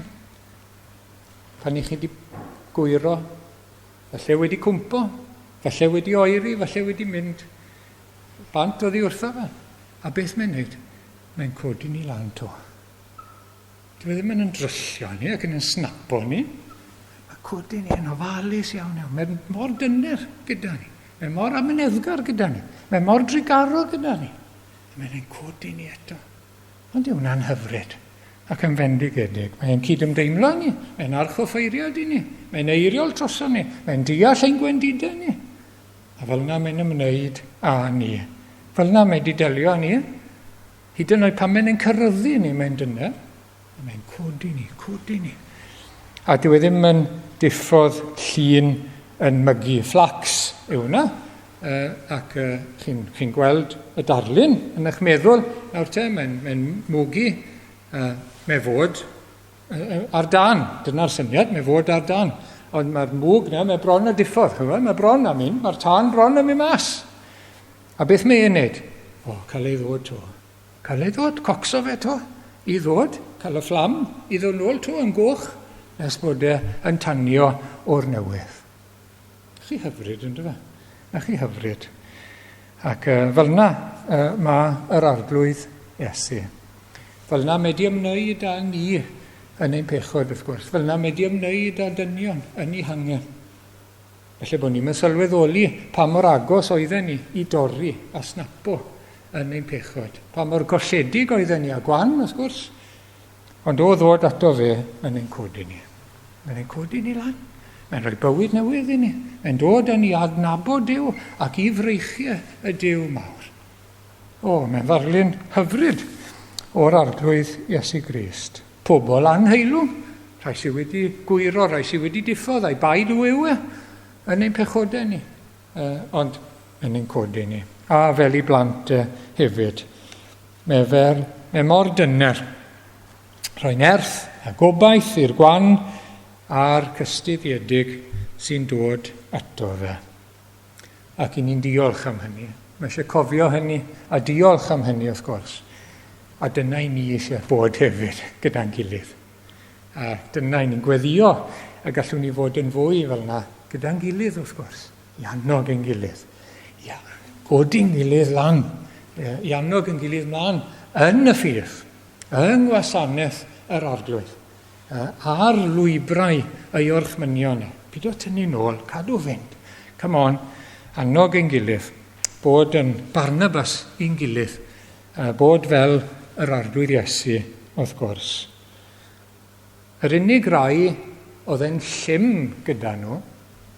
Pan i chi 'di gwyro, falle wedi cwmpo, falle wedi oeri, falle wedi mynd bant oddi wrtho fe. A beth mae'n neud? Mae'n codi ni lan to. Dyw e ddim yn yndryllio ni ac yn snapo ni. Mae codi ni yn ofalus iawn iawn. Mae'n mor dyner gyda ni. Mae mor amyneddgar gyda ni. Mae mor drugarog gyda ni. Mae'n ein codi ni eto. Ond yw hwnna'n hyfryd ac yn fendigedig. Mae'n cydymdeimlo ni, mae'n archoffeiriad i ni, mae'n eiriol droson ni, mae'n deall ein gwendidau ni. A fel yna mae'n ymwneud â ni. Fel yna mae wedi delio â ni. Hyd yn oed pan mae'n ein cyryddu ni, mae'n dyner, a mae'n codi ni, codi ni. A dyw e ddim yn diffodd llun yn mygu fflacs yw hwnna. Ac chi'n chi gweld y darlun yn eich meddwl nawr te, mae'n mae mwgu, mae fod ar dan, dyna'r syniad, mae fod ar dan. Ond mae'r mwg na, mae bron a diffodd, chymod, mae bron a mynd, mae'r tân bron a mynd mas. A beth mae e'n neud? O, cael ei ddod to. Cael ei ddod, cocso fe to, i ddod, cael y fflam i ddod nôl to yn goch, nes bod e yn tanio o'r newydd. Chi hyfryd, ynddo fe? Na chi hyfryd. Ac uh, fel yna uh, mae yr arglwydd Iesu. Fel yna mae di ymwneud â ni yn ein pechod, wrth gwrs. Fel yna mae di ymwneud â dynion yn ei hangen. Felly bod ni'n sylweddoli pa mor agos oedden ni i dorri a snapo yn ein pechod. Pa mor golledig oedden ni a gwan, wrth gwrs. Ond o ddod ato fe, mae'n ein codi ni. Mae'n ein codi ni lan. Mae'n rhoi bywyd newydd i ni. Mae'n dod â ni adnabod Duw ac i freichiau y Duw mawr. O, mae'n ddarlun hyfryd o'r Arglwydd Iesu Grist. Pobl anheilwng, rhai sydd wedi gwyro, rhai sydd wedi diffodd, a'i bai nhw yw e yn ein pechodau ni, ond yn ein codi ni. A fel i blant hefyd. Mae, fer, mae mor dyner. Rhoi nerth a gobaith i'r gwan a'r cystuddiedig sy'n dod ato fe. Ac i ni'n diolch am hynny. Mae eisiau cofio hynny a diolch am hynny wrth gwrs. A dyna i ni eisiau bod hefyd gyda'n gilydd. A dyna i ni'n gweddio y gallwn ni fod yn fwy fel yna gyda'n gilydd wrth gwrs. I annog ein gilydd. I godi'n gilydd lan. I annog ein gilydd mlaen yn y ffydd. Yng ngwasanaeth yr Arglwydd. Ar lwybrau ei orchmynion e. Pidio tynnu nôl, cadw fynd. Come on, annog ein gilydd, bod yn Barnabas i'n gilydd, bod fel yr Arglwydd Iesu, wrth gwrs. Yr unig rai oedd e'n llym gyda nhw,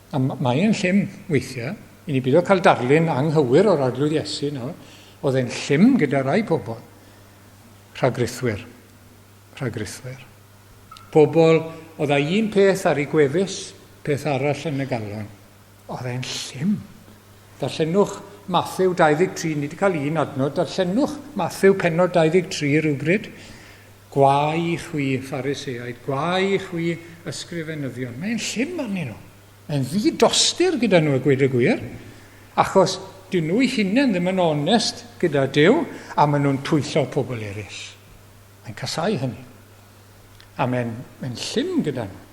a mae e'n llym weithiau, i ni bido cael darlun anghywir o'r Arglwydd Iesu nawr, oedd e'n llym gyda rai pobl, rhagrithwyr. Rhagrithwyr. Pobl oedd â un peth ar eu gwefus, peth arall yn y galon. Oedd e'n llym. Darllenwch Mathew 23, ni wedi cael un adnod, darllenwch Mathew pennod 23 rhywbryd. Gwae i chwi, Phariseaid, gwae i chwi, ysgrifenyddion. Mae'n llym arnyn nhw. Mae'n ddi-dostur gyda nhw a gweud y gwir, achos dyn nhw'u hunain ddim yn onest gyda Duw a maen nhw'n twyllo pobl eraill. Mae'n casau hynny. A mae'n mae llym gyda nhw.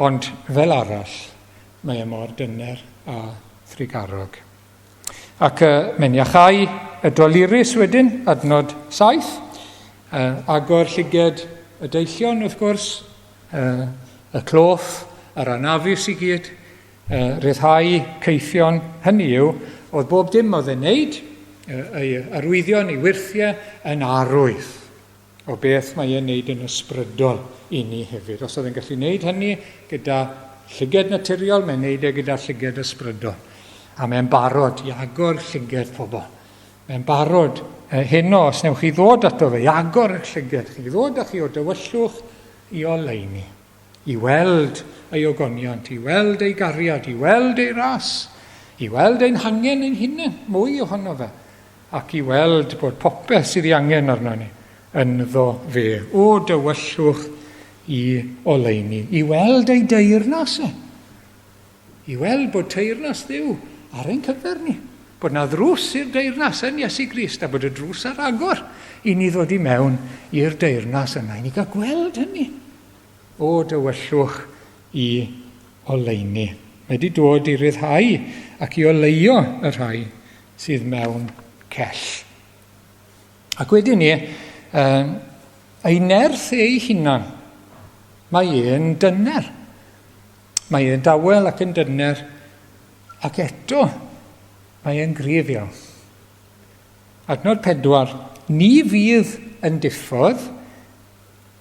Ond fel arall, mae e mor dyner a thrugarog. Ac mae'n iachau y dolurus wedyn, adnod 7. Agor llyged y deillion, wrth gwrs, y cloff, yr anafus i gyd, Rhyddhau caethion, hynny yw, oedd bob dim oedd e'n neud, ei arwyddion, ei wyrthiau, yn arwydd o beth mae e'n neud yn ysbrydol i ni hefyd. Os oedd e'n gallu neud hynny gyda llyged naturiol, mae'n neud e gyda llyged ysbrydol. A mae'n barod i agor llyged pobl. Mae'n barod heno, os newch chi ddod ato fe, i agor eich llyged chi, ddod â chi o dywyllwch i oleuni. I weld ei ogoniant, i weld ei gariad, i weld ei ras, i weld ein hangen ein hunain, mwy ohono fe, ac i weld bod popeth sydd ei angen arno ni ynddo fe, o dywyllwch i oleuni, i weld ei deyrnas e, i weld bod teyrnas Dduw ar ein cyfer ni, bod na ddrws i'r deyrnas yn Iesu Grist a bod y drws ar agor i ni ddod i mewn i'r deyrnas yna, i ni gael gweld hynny. O dywyllwch i oleuni. Mae wedi dod i ryddhau ac i oleuo y rhai sydd mewn cell. Ac wedyn ni, ei nerth ei hunan, mae e'n dyner. Mae e'n dawel ac yn dyner, ac eto mae e'n gryf iawn. Adnod 4, ni fydd yn diffodd,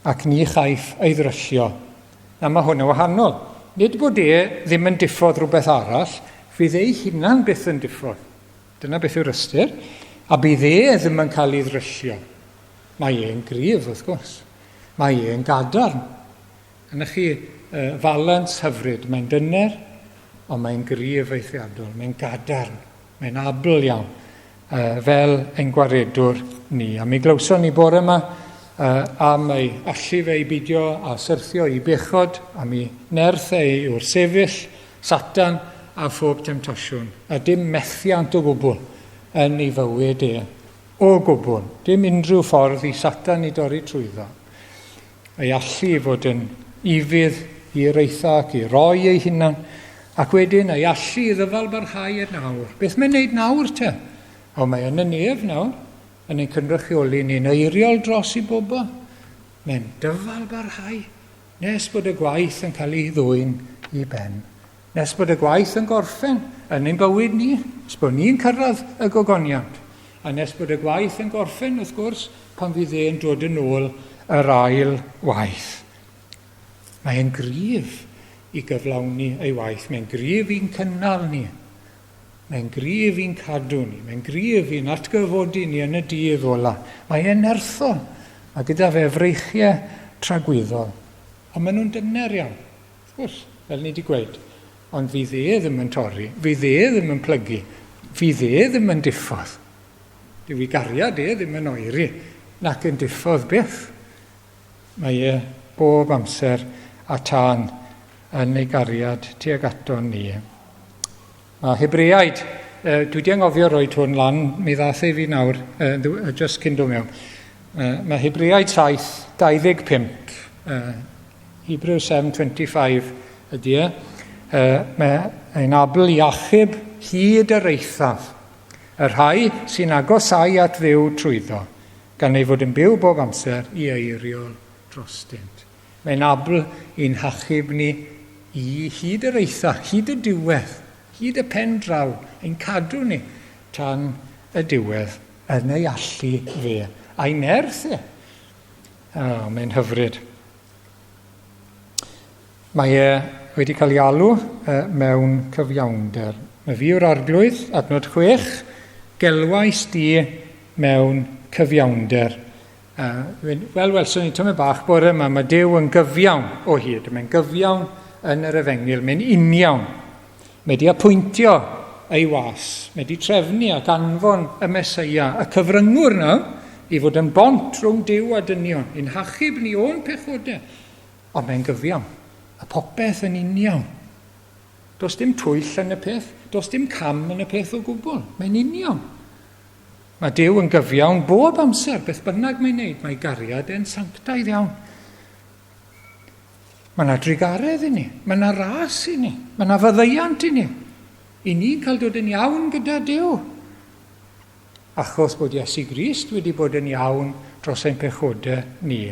ac ni chaiff ei ddryllio. Na, mae hwn yn wahanol. Nid bod e ddim yn diffodd rhywbeth arall, fydd ei hunan byth yn diffodd. Dyna beth yw'r ystyr. A bydd e ddim yn cael ei ddryllio. Mae e'n gryf, wrth gwrs. Mae e'n gadarn. Yna chi falans hyfryd. Mae'n dyner, ond mae'n gryf eithriadol. Mae'n gadarn. Mae'n abl iawn, fel ein gwaredwr ni. A mi glywson ni bore yma am ei allu fe i bidio a syrthio i bechod, am ei nerth e i wrthsefyll Satan a phob temtasiwn, a dim methiant o gwbl yn ei fywyd e. O gwbl. Dim unrhyw ffordd i Satan i dorri trwyddo. Ei allu i fod yn ufudd i'r eitha ac i roi ei hunan, ac wedyn ei allu i ddyfalbarhau yn nawr. Beth mae'n neud nawr te? O, mae yn y nef nawr, yn ein cynrychioli ni'n eiriol dros i bobl. Mae'n dyfalbarhau nes bod y gwaith yn cael ei ddwyn i ben. Nes bod y gwaith yn gorffen yn ein bywyd ni, nes bod ni'n cyrraedd y gogoniant. A nes bod y gwaith yn gorffen, wrth gwrs, pan fydd e'n dod yn ôl yr ail waith. Mae e'n gryf i gyflawni ei waith. Mae'n gryf i'n cynnal ni. Mae'n gryf i'n cadw ni. Mae'n gryf i'n atgyfodi ni yn y dydd ola. Mae e'n nerthol. Mae gyda fe freichiau tragwyddol. Ond maen nhw'n dyner iawn. Wrth gwrs, fel ni wedi gweud. Ond fydd e ddim yn torri. Fydd e ddim yn plygu. Fydd e ddim yn diffodd. Dyw ei gariad e ddim yn oeri nac yn diffodd byth. Mae e bob amser a tân yn ei gariad tuag aton ni. Mae Hebreaid, dwi wedi anghofio rhoi hwn lan, mi ddath ei fi nawr, just cyn dod mewn. Mae Hebreaid 7, 25, Hebrew 7, 25 ydy e. Mae e'n abl i achub hyd yr eithaf, y rhai sy'n agosau at Dduw trwyddo, gan ei fod yn byw bob amser i eiriol drostynt. Mae'n abl i'n hachub ni i hyd yr eitha, hyd y diwedd, hyd y pen draw, ein cadw ni tan y diwedd yn ei allu fe, a'i nerth e. Oh, mae'n hyfryd. Mae e wedi cael ei alw mewn cyfiawnder. Mae fi yw'r arglwydd, adnod 6, gelwais di mewn cyfiawnder. Wel, welson ni tymed bach bore yma, mae Duw yn gyfiawn o hyd. Mae'n gyfiawn yn yr efengyl, mae'n uniawn. Mae di apwyntio ei was, mae di trefnu ac anfon y Meseia, y cyfryngwr na, i fod yn bont rhwng Duw a dynion, i'n hachub ni o'n pechodau. Ond mae'n gyfiawn. A popeth yn uniawn. Does dim twyll yn y peth, does dim cam yn y peth o gwbl. Mae'n uniawn. Mae Duw yn gyfiawn bob amser, beth bynnag mae'n neud, mae gariad e'n sanctaidd iawn. Mae yna drugaredd i ni, mae yna ras i ni, mae yna faddeuant i ni. I ni'n cael dod yn iawn gyda Duw. Achos bod Iesu Grist wedi bod yn iawn dros ein pechodau ni.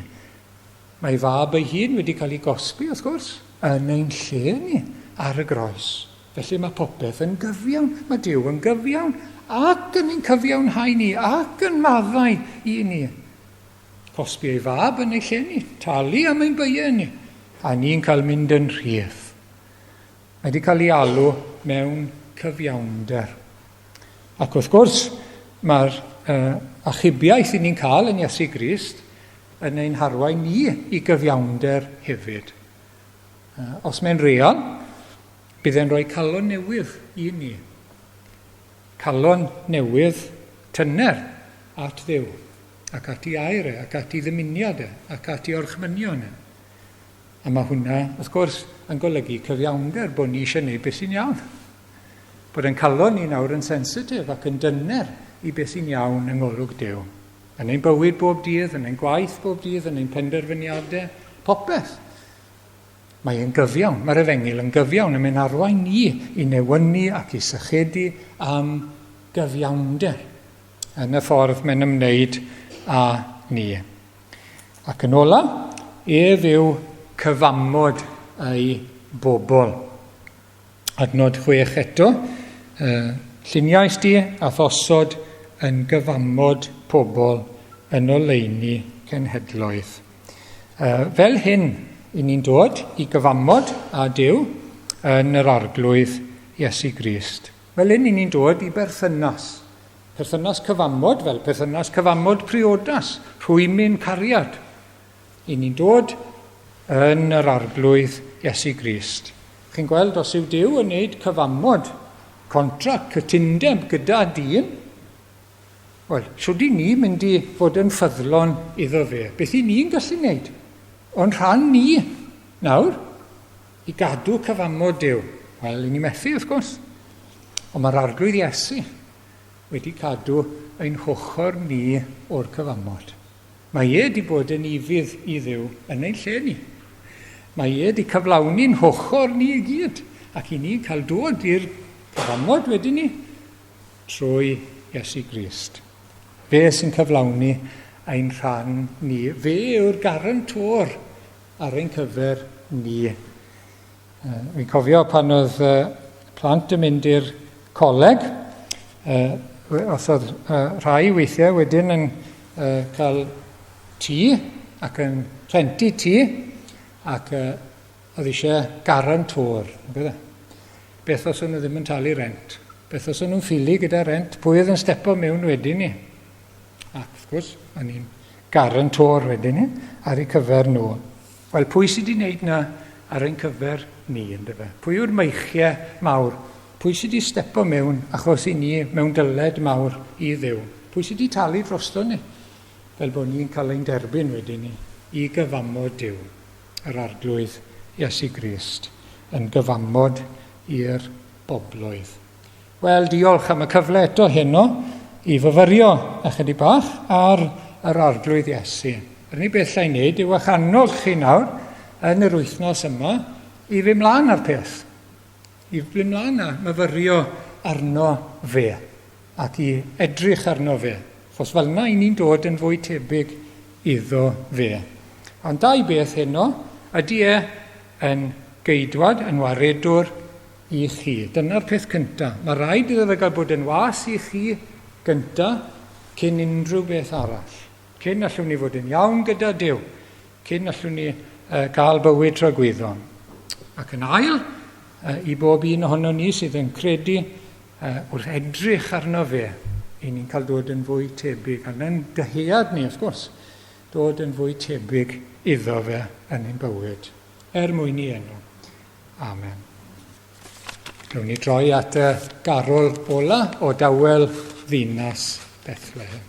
Mae ei fab ei hun wedi cael ei gosbi, wrth gwrs, yn ein lle ni ar y groes. Felly mae popeth yn gyfiawn. Mae Duw yn gyfiawn ac yn ein cyfiawnhau ni ac yn maddau i ni. Cosbi ei fab yn ei lle ni, talu am ein beiau ni, a ni'n cael mynd yn rhydd. Mae wedi cael ei alw mewn cyfiawnder. Ac wrth gwrs, mae'r achubiaeth i ni'n cael yn Iesu Grist yn ein harwain ni i gyfiawnder hefyd. Os mae'n real, bydd e'n rhoi calon newydd i ni. Calon newydd tyner at Dduw, ac at ei air e, ac at ei ddymuniad e, ac at ei orchmynion e. A mae hwnna, wrth gwrs, yn golygu cyfiawnder, bod ni eisiau gwneud beth sy'n iawn. Bod ein calon ni nawr yn sensitif ac yn dyner i beth sy'n iawn yng ngolwg Duw. Yn ein bywyd bob dydd, yn ein gwaith bob dydd, yn ein penderfyniadau, popeth. Mae e'n gyfiawn, mae'r efengyl yn gyfiawn, yn mynd arwain ni i newynu ac i sychedu am gyfiawnder yn y ffordd mae'n ymwneud â ni. Ac yn ola, ef yw cyfamod ei bobl. Adnod 6 eto, lluniais di a thosod yn gyfamod pobl yn oleuni cenhedloedd. Fel hyn, i ni'n dod i gyfamod â Duw yn yr Arglwydd Iesu Grist. Fel hyn, i ni'n dod i berthynas. Perthynas cyfamod fel perthynas cyfamod priodas, rhwymyn cariad. I ni'n dod yn yr Arglwydd Iesu Grist. Chi'n gweld, os yw Duw yn wneud cyfamod, contract, cytundeb gyda dyn, wel, shwd i ni mynd i fod yn ffyddlon iddo fe? Beth i ni'n gallu wneud? O'n rhan ni, nawr, i gadw cyfamod Duw? Wel, i ni methu, wrth gwrs. Ond mae'r Arglwydd Iesu wedi cadw ein hochr ni o'r cyfamod. Mae e 'di bod yn ufudd i Dduw yn ein lle ni. Mae e 'di cyflawni'n hochr ni i gyd, ac i ni'n cael dod i'r cyfamod wedyn ni trwy Iesu Grist. Fe sy'n cyflawni ein rhan ni. Fe yw'r garantor ar ein cyfer ni. Fi'n cofio pan oedd plant yn mynd i'r coleg, os oedd rhai weithiau wedyn yn cael tŷ ac yn rhentu tŷ ac oedd eisiau guarantor. Beth os o'n nhw ddim yn talu rent? Beth os o'n nhw'n ffili gyda rent? Pwy oedd yn stepo mewn wedyn ni? Ac wrth gwrs, o'n i'n guarantor wedyn ni ar eu cyfer nhw. Wel, pwy sydd wedi wneud na ar ein cyfer ni, yndyfe? Pwy yw'r meichiau mawr? Pwy sydd wedi stepo mewn achos i ni mewn dyled mawr i Dduw? Pwy sydd wedi talu drosto ni? Fel bod ni'n cael ein derbyn wedyn ni i gyfamod Duw, yr Arglwydd Iesu Grist, yn gyfamod i'r bobloedd. Wel, diolch am y cyfle eto heno i fyfyrio ychydig bach ar yr Arglwydd Iesu. Yr unig beth llai wneud yw eich annog chi nawr yn yr wythnos yma i fynd mlaen â'r peth. I fynd mlaen a myfyrio arno fe ac i edrych arno fe. Chos fel yna i ni'n dod yn fwy tebyg iddo fe. Ond dau beth heno, ydy e yn geidwad, yn waredwr i chi. Dyna'r peth cynta. Mae rhaid iddo fe gael bod yn was i chi gynta cyn unrhyw beth arall. Cyn allwn ni fod yn iawn gyda Duw. Cyn allwn ni uh, gael bywyd tragwyddon. Ac yn ail, uh, i bob un ohono ni sydd yn credu uh, wrth edrych arno fe, i ni'n cael dod yn fwy tebyg. A yn dyhead ni, wrth gwrs, dod yn fwy tebyg iddo fe yn ein bywyd, er mwyn i enw. Amen. Rwy'n ni droi at y garol ola o dawel ddinas Bethlehem.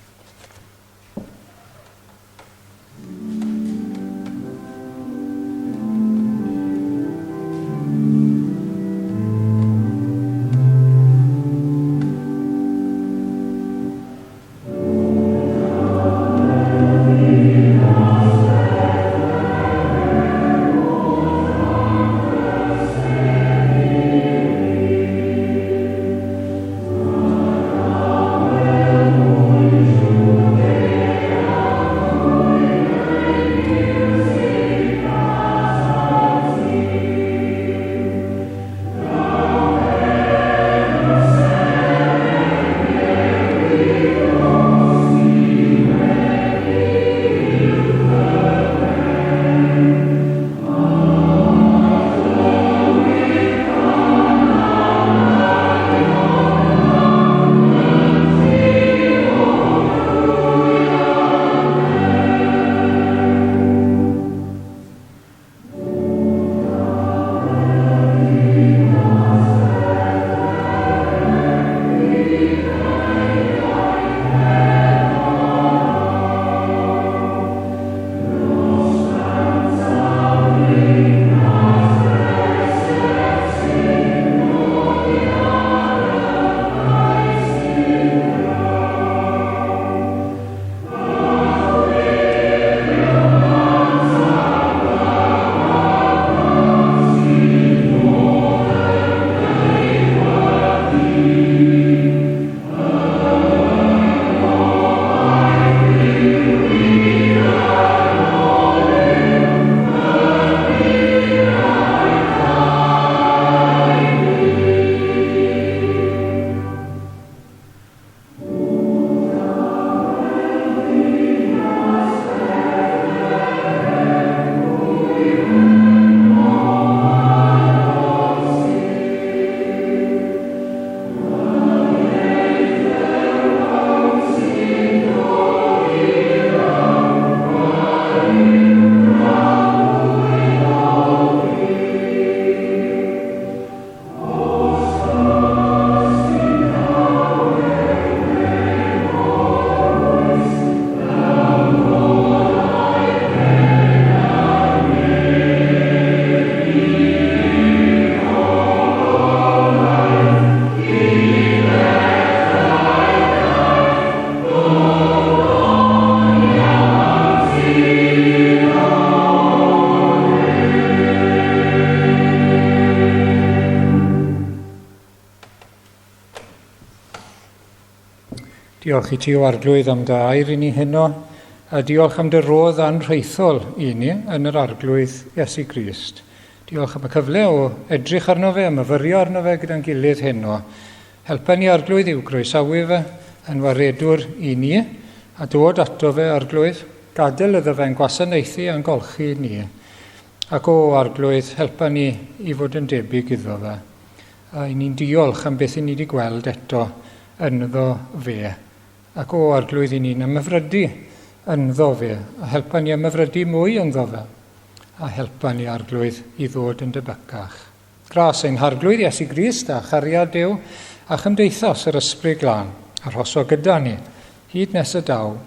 Diolch i ti o Arglwydd am dy air i ni heno, a diolch am dy rodd anrhaethol i ni yn yr Arglwydd Iesu Grist. Diolch am y cyfle o edrych arno fe a myfyrio arno fe gyda'n gilydd heno. Helpa ni Arglwydd i'w groesawu fe yn waredwr i ni a dod ato fe Arglwydd, gadael iddo fe'n gwasanaethu a'n golchi ni. Ac o Arglwydd, helpa ni i fod yn debyg iddo fe. A i ni'n diolch am beth i ni wedi gweld eto ynddo fe. Ac o Arglwydd i ni'n ymhyfrydu ynddo fe, a helpa ni ymhyfrydu mwy ynddo fe. A helpa ni, Arglwydd, i ddod yn debycach. Gras ein Harglwydd Iesu Grist a chariad Duw a chymdeithas yr Ysbryd Glân, arhoso gyda ni, hyd nes y daw